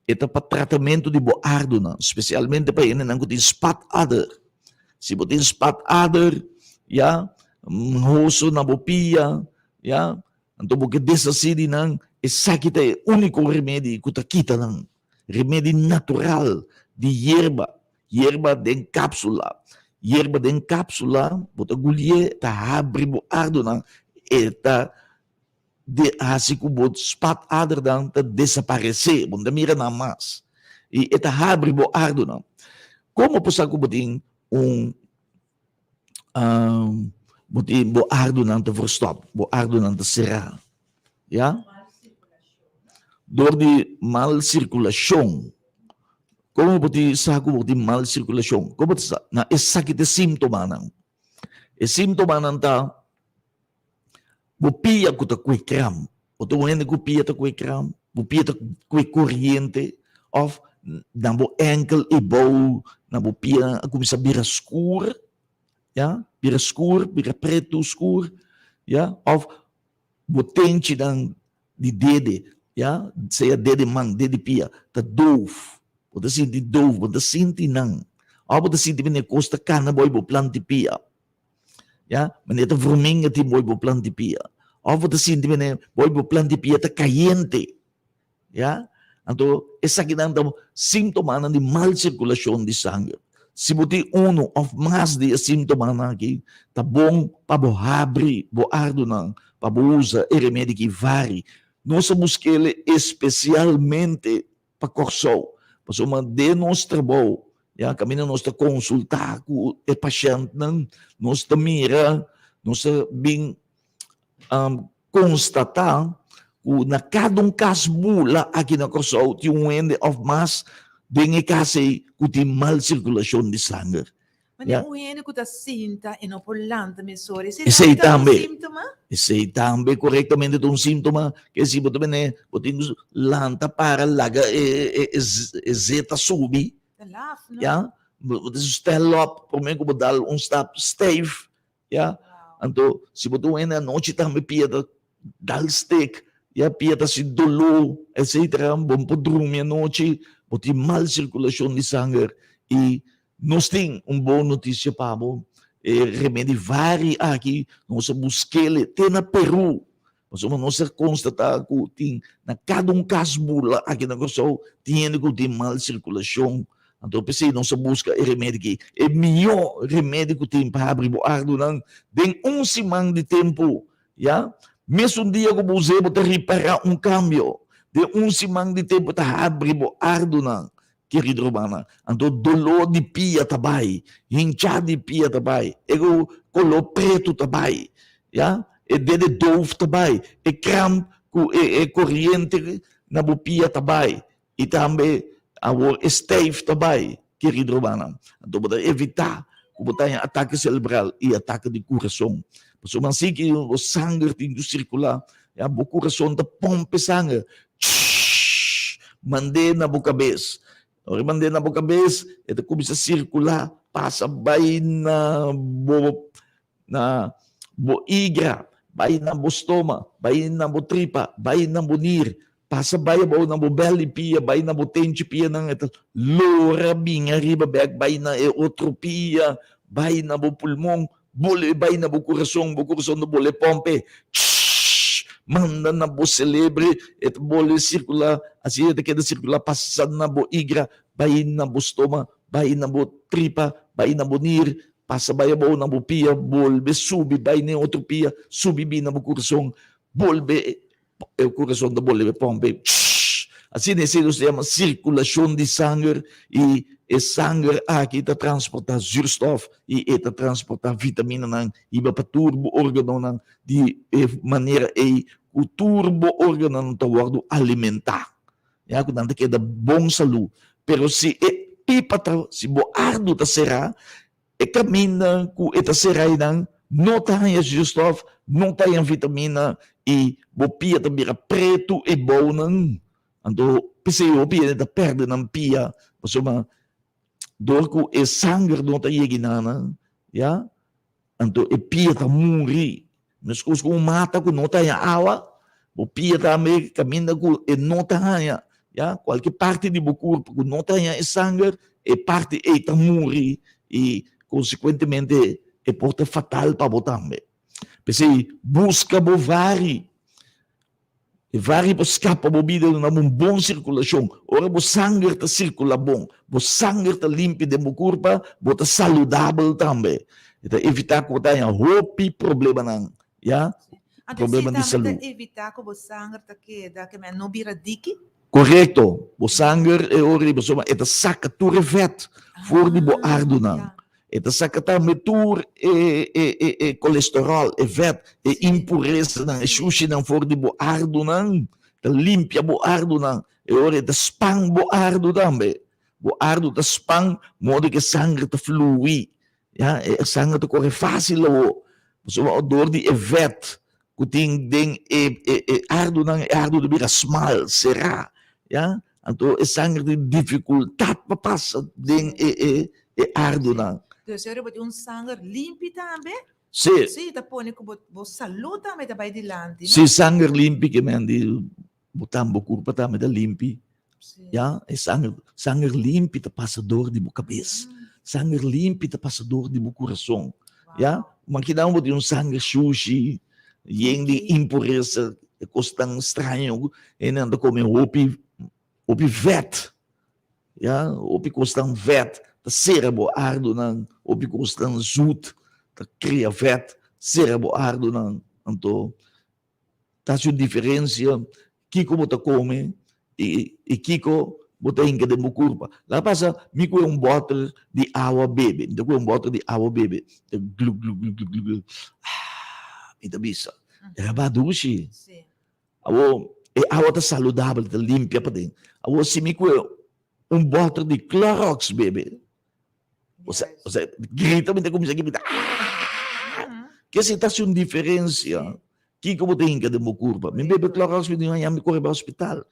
e ta pa tratamentu di bo ardunan, spesialmente pa hendenan ku tin spatader. Si bo tin spatader, ya, hoso na bo pia, ya, Anto bo ke deshasí di nan, esaki ta e úniko remedi ku ta kita nan. Remedi natural. di yerba, yerba den kapsula. Yerba den kapsula, bo ta gulié, ta habri bo ardunan, e ta de hasi ku bo spatadernan ta desaparesé, bo no ta mira nan mas. I e ta habri bo ardunan. Komo por sa ku bo tin un bo tin bo ardunan ta verstòp, bo ardunan ta será? Ya? Dor di mal sirkulashon. Komo bo tin sa ku bo tin mal sirkulashon? Komo bo ta sa? Na esaki ta e símtomanan. E símtomanan ta Bo pia ku ta kue kram. Bo ta un hende ku pia ta kue kram, bo pia ta kue koriente òf na bo ènkel i bou na bo pia a kuminsá bira skur, ya, bira skur, bira pretu skur, ya, òf bo tenchinan di dede, ya, sea dede man, dede pia, ta doof. Bo ta sinti doof, bo ta sinti nan. Òf bo ta sinti manera kos ta kana bo i bo plant'i pia. Ya, manera ta vruminga tin bo i bo plant'i pia. Òf bo ta sinti manera bo i bo plant'i pia ta kayente. Ya, anto esakinan ta síntomanan di mal sirkulashon di sanger. Si bo tin unu òf mas di e síntomanan aki, ta bon pa bo habri bo ardunan pa bo usa e remedi ki vari. Nos a busk'el espesialmente pa Kòrsou. Pasobra den nos trabou, ya, kaminda nos ta konsultá ku e pashèntnan, nos ta mira, nos ta bin konstatá ku na kada un kas bula aki na Kòrsou tin un hende òf mas den e kas ei ku tin mal sirkulashon di sanger. Mane un hende ku ta sinta e no por lanta mesora. Esei tambe ta un tambe. síntoma? Esei tambe korektamente ta un síntoma ke si bo ta bene bo tin ku lanta para laga e e e e zeta subi. Ta laf, no? Ya, bo ta stel op prome ku bo dal un stap stijf, ya. Anto si bo ta un hende anochi tambe pia ta dal stek, ya, pia ta hasi doló, etcetera, bo no por drumi anochi, bo tin mal sirkulashon di sanger i Nos tin un bon notisia pa bo, e remedi vari aki nos a busk'el te na Peru, pasobra nos a konstatá ku tin na kada un kas bula aki na Kòrsou tin hende ku tin mal sirkulashon, anto p'esei nos a buska e remedi aki, e mihó remedi ku tin pa habri bo ardunan den un siman di tempu, ya, mesun dia ku bo us'é bo ta ripará un kambio, den un siman di tempu ta habri bo ardunan. Kerido rumannan, anto doló di pia ta bai, hinchá di pia ta bai, e ku koló pretu ta bai, ya, e dede doof ta bai, e kramp ku e e koriente na bo pia ta bai, i tambe awor e stijf ta bai, kerido rumannan. Anto bo ta evitá ku bo ta haña atake selebral i atake di kurason. Pasobra así ki bo sanger tin ku sirkulá, ya, bo kurason ta pòmp e sanger, Shhh! Mand'é na bo kabes. Ora e mand'é na bo kabes, e ta kuminsá sirkulá, pasa bai na bo na bo igra, bai na bo stoma, bai na bo tripa, bai na bo nir, pasa bai abou na bo bèl di pia, bai na bo tenchi pianan, e ta lora bin ariba bèk bai na e otro pia, bai na bo pulmon, Bole bai na bo kurason, bo kurason ta bole pompe, tshhh, manda na bo selebre, e ta bole sirkulá, asina e ta keda sirkulá pasa na bo igra, bai na bo stoma, bai na bo tripa, bai na bo nir, pasa bai abou na bo pia, bolbe subi bai na e otro pia, subi bin na bo kurason, bolbe E kurason ta bolbe pompe, tshh! Asina esei nos ta yama sirkulashon di sanger i e sanger aki ta transportá zuurstof i e ta transportá vitaminanan hiba pa tur bo órganonan di e manera ei ku tur bo órganonan ta wòrdu alimentá, ya ku nan ta keda bon salú. Pero si e pipa ta, si bo ardu ta será, E kaminda ku e ta sera einan no ta haña zuurstof, no ta haña vitamina i bo pia ta bira pretu e bounan. Anto p'esei hopi hende ta pèrdè nan pia pasobra dor ku e sanger no ta yega einan, ya, anto e pia ta muri. Meskos ku un mata ku no ta haña awa, bo pia tambe kaminda ku e no ta haña, ya, kualke parti di bo kurpo ku no ta haña e sanger, e parti ei ta muri i konsekuentemente e por ta fatal pa bo tambe. P'esei buska bo vari. E vari por skapa bo bida duna bo un bon sirkulashon. Ora bo sanger ta sirkulá bon, bo sanger ta limpi den bo kurpa, bo ta saludabel tambe. E ta evitá ku bo ta haña hopi problemanan, ya, Anto si problema di tambe ta salú. evitá ku bo sanger ta keda ke men no bira diki? Korekto, bo sanger e ora di pasobra e ta saka tur e vèt for di bo Ah, ardunan. ya. E ta saka tambe tur e e e e kolesteròl, e vèt, e impuresanan, e shushinan for di bo ardunan. Ta limpia bo ardunan. E ora e ta span bo ardu tambe. Bo ardu ta span modo ku e sanger ta flui. Ya, e sanger ta kore fásil awo. Pasobra dor di e vèt ku tin den e e e ardunan, e ardu ta bira smal, será. Ya, anto e sanger tin difikultat pa pasa den e e e ardunan. Dus ora bo tin un sanger limpi tambe, Sí. sí, ta pone ku bo bo salú tambe ta bai dilanti, no? Sí, sanger limpi ke men di bo tam bo kurpa tambe ta limpi. Sí. Ya, e sanger sanger limpi ta pasa dor di bo kabes. Sanger limpi ta pasa dor di bo kurason. Ya, Wow. ma kinan bo tin un sanger shushi, yen di impuresa, e kosnan straño, hende nan ta kome hopi hopi vèt. Ya, hopi kosnan vèt ta sera bo ardunan, hopi kosnan zut ta kria vèt, sera bo ardunan. Anto ta hasi un diferensia kiko bo ta kome i i kiko bo ta hinka den bo kurpa. Laga pasa mi kue un bòter di awa bebe, mi ta kue un bòter di awa bebe, ta glu glu glu glu glu glu, ah, mi ta bisa, e ba dushi. Awor, e awa ta saludabel, ta limpia paden. Awor, si mi kue un bòter di Clorox bebe, osea, osea, grita, mi ta kuminsá grita, Aah! Kese ta hasi un diferensia kiko bo ta hinka den bo kurpa. Mi bebe Clorox, mi di mañana mi kore bai hospital.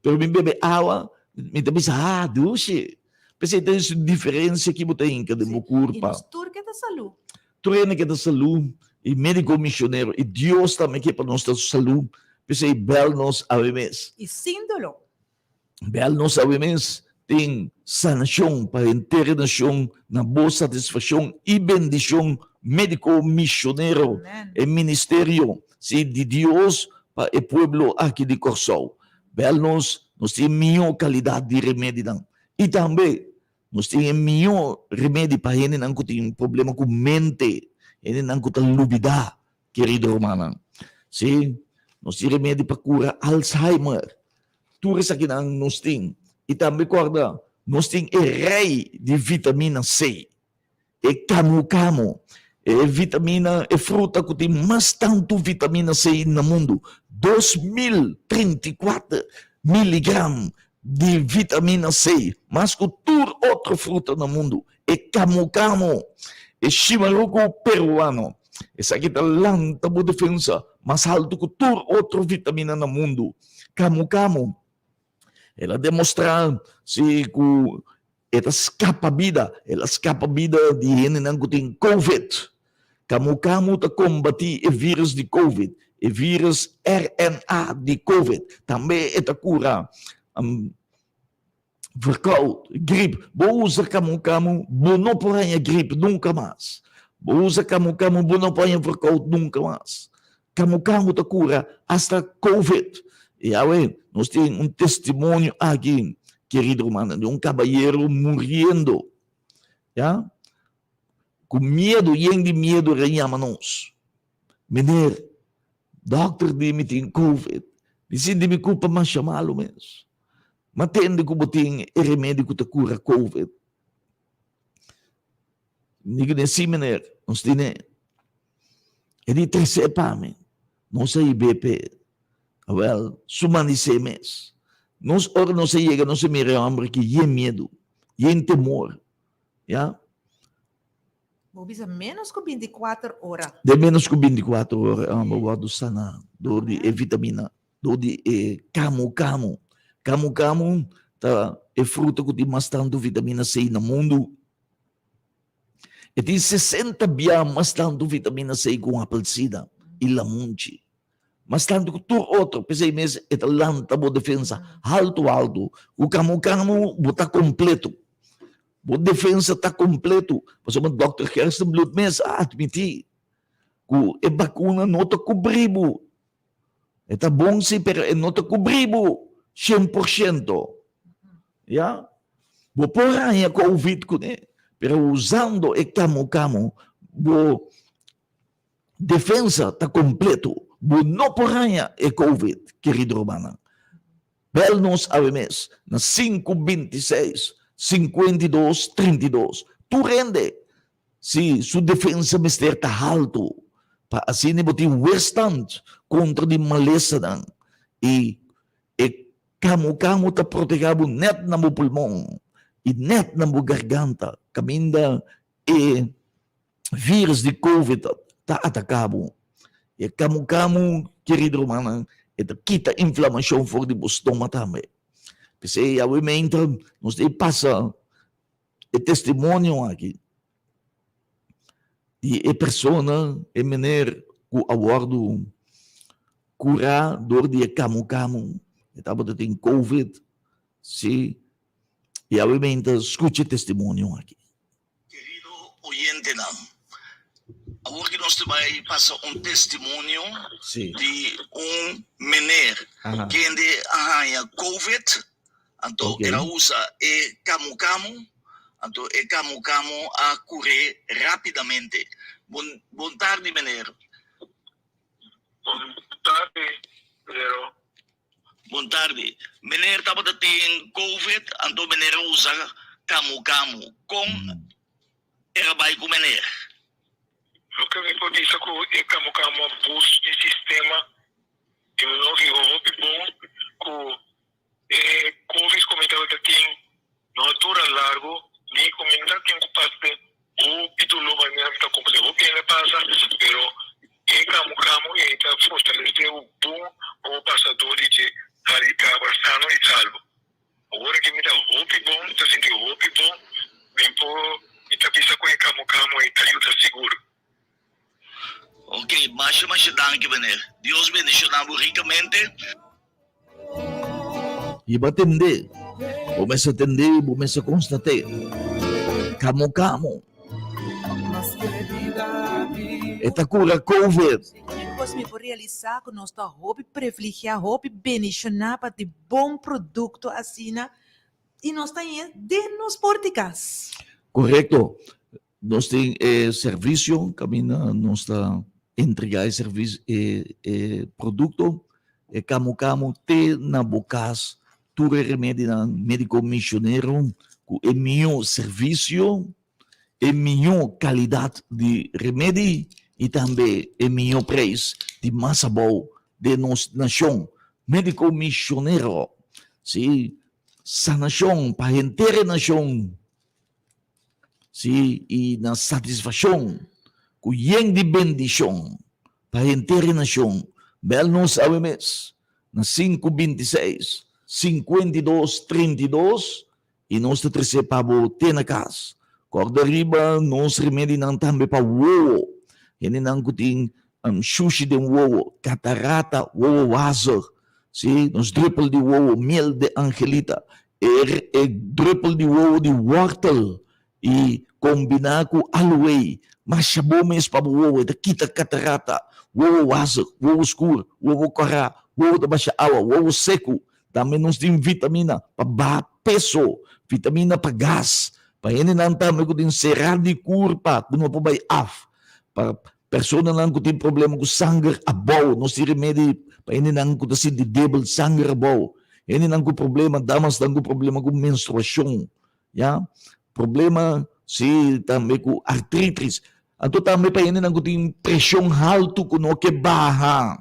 Pero mi bebe awa, mi ta bisa, ah, dushi. P'esei ta hasi un diferensia ki bo ta hinka den bo kurpa. I nos tur ke ta salú. Tur hende ke ta salú, i médiko misionero, i Dios tambe ke pa nos ta salú. P'esei bèl nos awe mes. I sin doló. Bèl nos awe mes. Tin sanashon pa henter e nashon na bo satisfakshon i bendishon médiko misionero. E ministerio, sí, di Dios pa e pueblo aki di Kòrsou. Bèl nos, nos tin e mihó kalidat di remedinan. I tambe nos tin e mihó remedi pa hendenan ku tin problema ku mente, hendenan ku ta lubidá, kerido rumannan. Sí, nos tin remedi pa kura Alzheimer. Tur esakinan nos tin. I tambe kòrda, nos tin e rei di vitamina C. E kamu kamu, e vitamina, e fruta ku tin mas tantu vitamina C na mundu, 2034 miligram di vitamina C, mas ku tur otro fruta na mundu. E kamu kamu, e shimaruku peruano, esaki ta lanta bo defensa mas haltu ku tur otro vitamina na mundu. Kamu kamu. El a demostrá si ku e ta skapa bida, el a skapa bida di hendenan ku tin covid. Kamu kamu ta kombatí e vírus di covid, e vírus RNA di covid. Tambe e ta kura verkoud, grip. Bo usa kamu kamu, bo no por haña grip nunka mas. Bo usa kamu kamu, bo no por haña verkoud nunka mas. Kamu kamu ta kura asta covid. I awe nos tin un testimonio aki, kerido rumannan, di un kabayero muriendo, ya, ku miedu, yen di miedu el a yama nos, Meneer, dòkter di mi tin covid, mi sinti mi kurpa masha malu mes, m'a tende ku bo tin e remedi ku ta kura covid. Mi di sí, meneer, nos tine. E di tresé pa mi. Nos a hib'é p'e. Awel, su manisé mes. Nos, ora nos a yega, nos a mira e hòmber aki yen miedu, yen temor. Ya. Bo bisa ménos ku binti kuater ora. Den ménos ku binti kuater ora e hòmber wòrdu saná dor di e vitamina, dor di e kamu kamu. Kamu kamu ta e fruta ku tin mas tantu vitamina C na mundu. E tin 60 bia mas tantu vitamina C ku un apelsina i lamunchi. Mas tantu ku tur otro. P'esei mes e ta lanta bo defensa haltu haltu. Ku kamu kamu bo ta kompleto. Bo defensa ta kompleto. Pasobra Dòkter Gerstenbluth mes a atmití ku e bakuna no ta kubrí bo. E ta bon si, pero e no ta kubri bo 100%. Ya? Bo por haña COVID kuné, pero usando e kamu kamu, bo defensa ta kompleto. Bo no por haña e COVID, kerido rumannan. Bel nos awe mes na sinku 26 52 32. Tur hende, si su defensa mester ta haltu, pa asina bo tin weerstand kontra di malesanan i e kamu kamu ta protegá bo nèt na bo pulmon i nèt na bo garganta kaminda e virus di covid ta ataká bo. E kamu kamu, kerido rumannan, e ta kita inflamashon for di bo stoma tambe. P'esei awe meinta nos ta pasa e testimonio aki di e persona, e meneer ku a wòrdu kurá dor di e kamu kamu. E tabata tin covid, si, i awe meinta skucha e testimonio aki. Kerido oyentenan, awor ki nos ta bai pasa un testimonio di un meneer kende a haña covid, anto el a usa e kamu kamu, anto e kamu kamu a kur'é rápidamente. Bon bon tardi meneer. Bon tardi Lero. Bon tardi. Meneer tabata tin covid anto meneer a usa kamu kamu. Kon era bai ku meneer? Loke mi por bisa ku e kamu kamu a boost mi sistema inmunológiko hopi bon ku e covid ku mi tabata tin no a dura largu ni ku mi no ta tin ku pasa hopi doló manera mi ta komprende hopi hende a pasa pero e kamu kamu ei ta fortalesé bo bon komo pasadó di dje hari kaba sano i salvo. Ora ki mi ta hopi bon mi ta sinti hopi bon mi por mi ta bisa ku e kamu kamu ei ta yuda sigur. Ok, masha masha danki meneer. Dios bendiciona bo ricamente. Y bo a tende, bo mester tende, bo mester constate. Camo camo. E ta cura COVID. Pues mi por realisa cu nos ta hopi privilegia, hopi bendiciona pa tin bon producto asina y nos ta den nos porticas. Correcto. Nos tin e servisio kaminda nos ta entregá e servis e e produkto, e kamu kamu te na bo kas, tur e remedinan médiko mishonero ku e mihó servisio, e mihó kalidat di remedi i tambe e mihó preis di mas abou den nos nashon. Médiko mishonero, si, sanashon pa henter e nashon. Sí, i na satisfashon ku yen di bendishon pa henter e nashon. Bèl nos awe mes na 5 26, 52, 32 i nos ta tres'é pa bo te na kas. Kòrda riba nos remedinan tambe pa wowo. Hendenan ku tin shushi den wowo, katarata, wowo wazig, sí, nos drùpel di wowo, miel de angelita, E e druppel di wowo di wortel i kombiná ku aloe masha bon mes pa bo wowo. E ta kita katarata, wowo wazig, wowo skur, wowo kòrá, wowo ta basha awa, wowo seku. Tambe nos tin vitamina pa baha peso, vitamina pa gas, pa hendenan tambe ku tin será di kurpa ku no por bai af, pa personanan ku tin problema ku sanger abou. Nos tin remedi pa hendenan ku ta sinti debel, sanger abou. Hendenan ku problema, damasnan ku problema ku menstruashon, ya, problema si tambe ku artritis. Anto tambe pa hendenan ku tin preshon haltu ku no ke baha.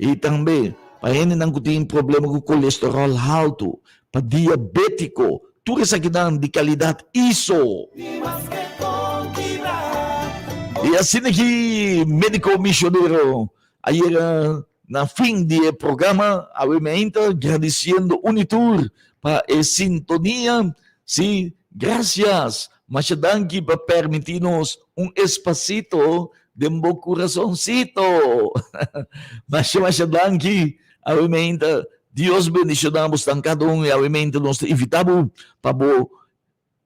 I tambe pa hendenan ku tin problema ku kolesteròl haltu, pa diabétiko, tur esakinan di kalidat ISO. I asina ki Médiko Misionero a yega na fin di e programa awe meinta, gradisiendo un i tur pa e sintonia. Sí, gracias. Masha danki pa permití nos un espasito den bo kurasoncito. Masha masha danki awe meinta. Dios bendishoná bo stan kada un i awe meinta nos ta invitá bo pa bo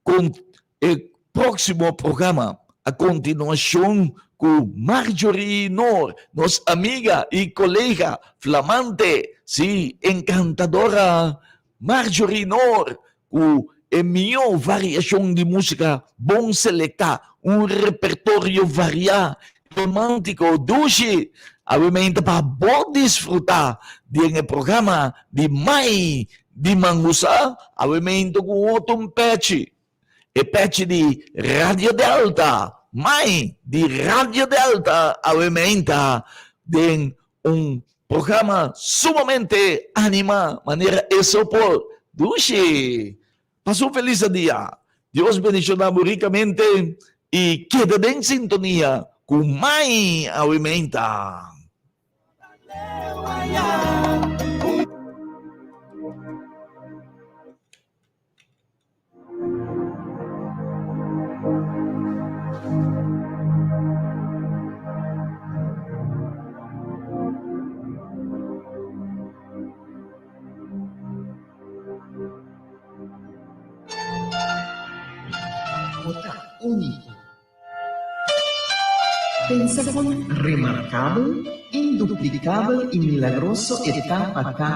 kon e próksimo programa a kontinuashon. ku Marjorie Noor, nos amiga i kolega flamante, sí, enkantadora Marjorie Noor, ku e mihó variashon di músika bon selektá, un repertorio variá, romántiko, dushi. Awe meinta pa bo disfrutá den e programa di Mai di Mangusa, awe meinta ku un otro un pechi. E pechi di Radio Delta, mai di Radio Delta awe meinta den un programa sumamente anima manera eso por dushi. Pasa un feliz dia. Dios bendiciona bo ricamente y keda den sintonia cu mai awe meinta. Bo ta úniko. Pensa kon remarkabel, induplikabel i milagroso e ta pa ta.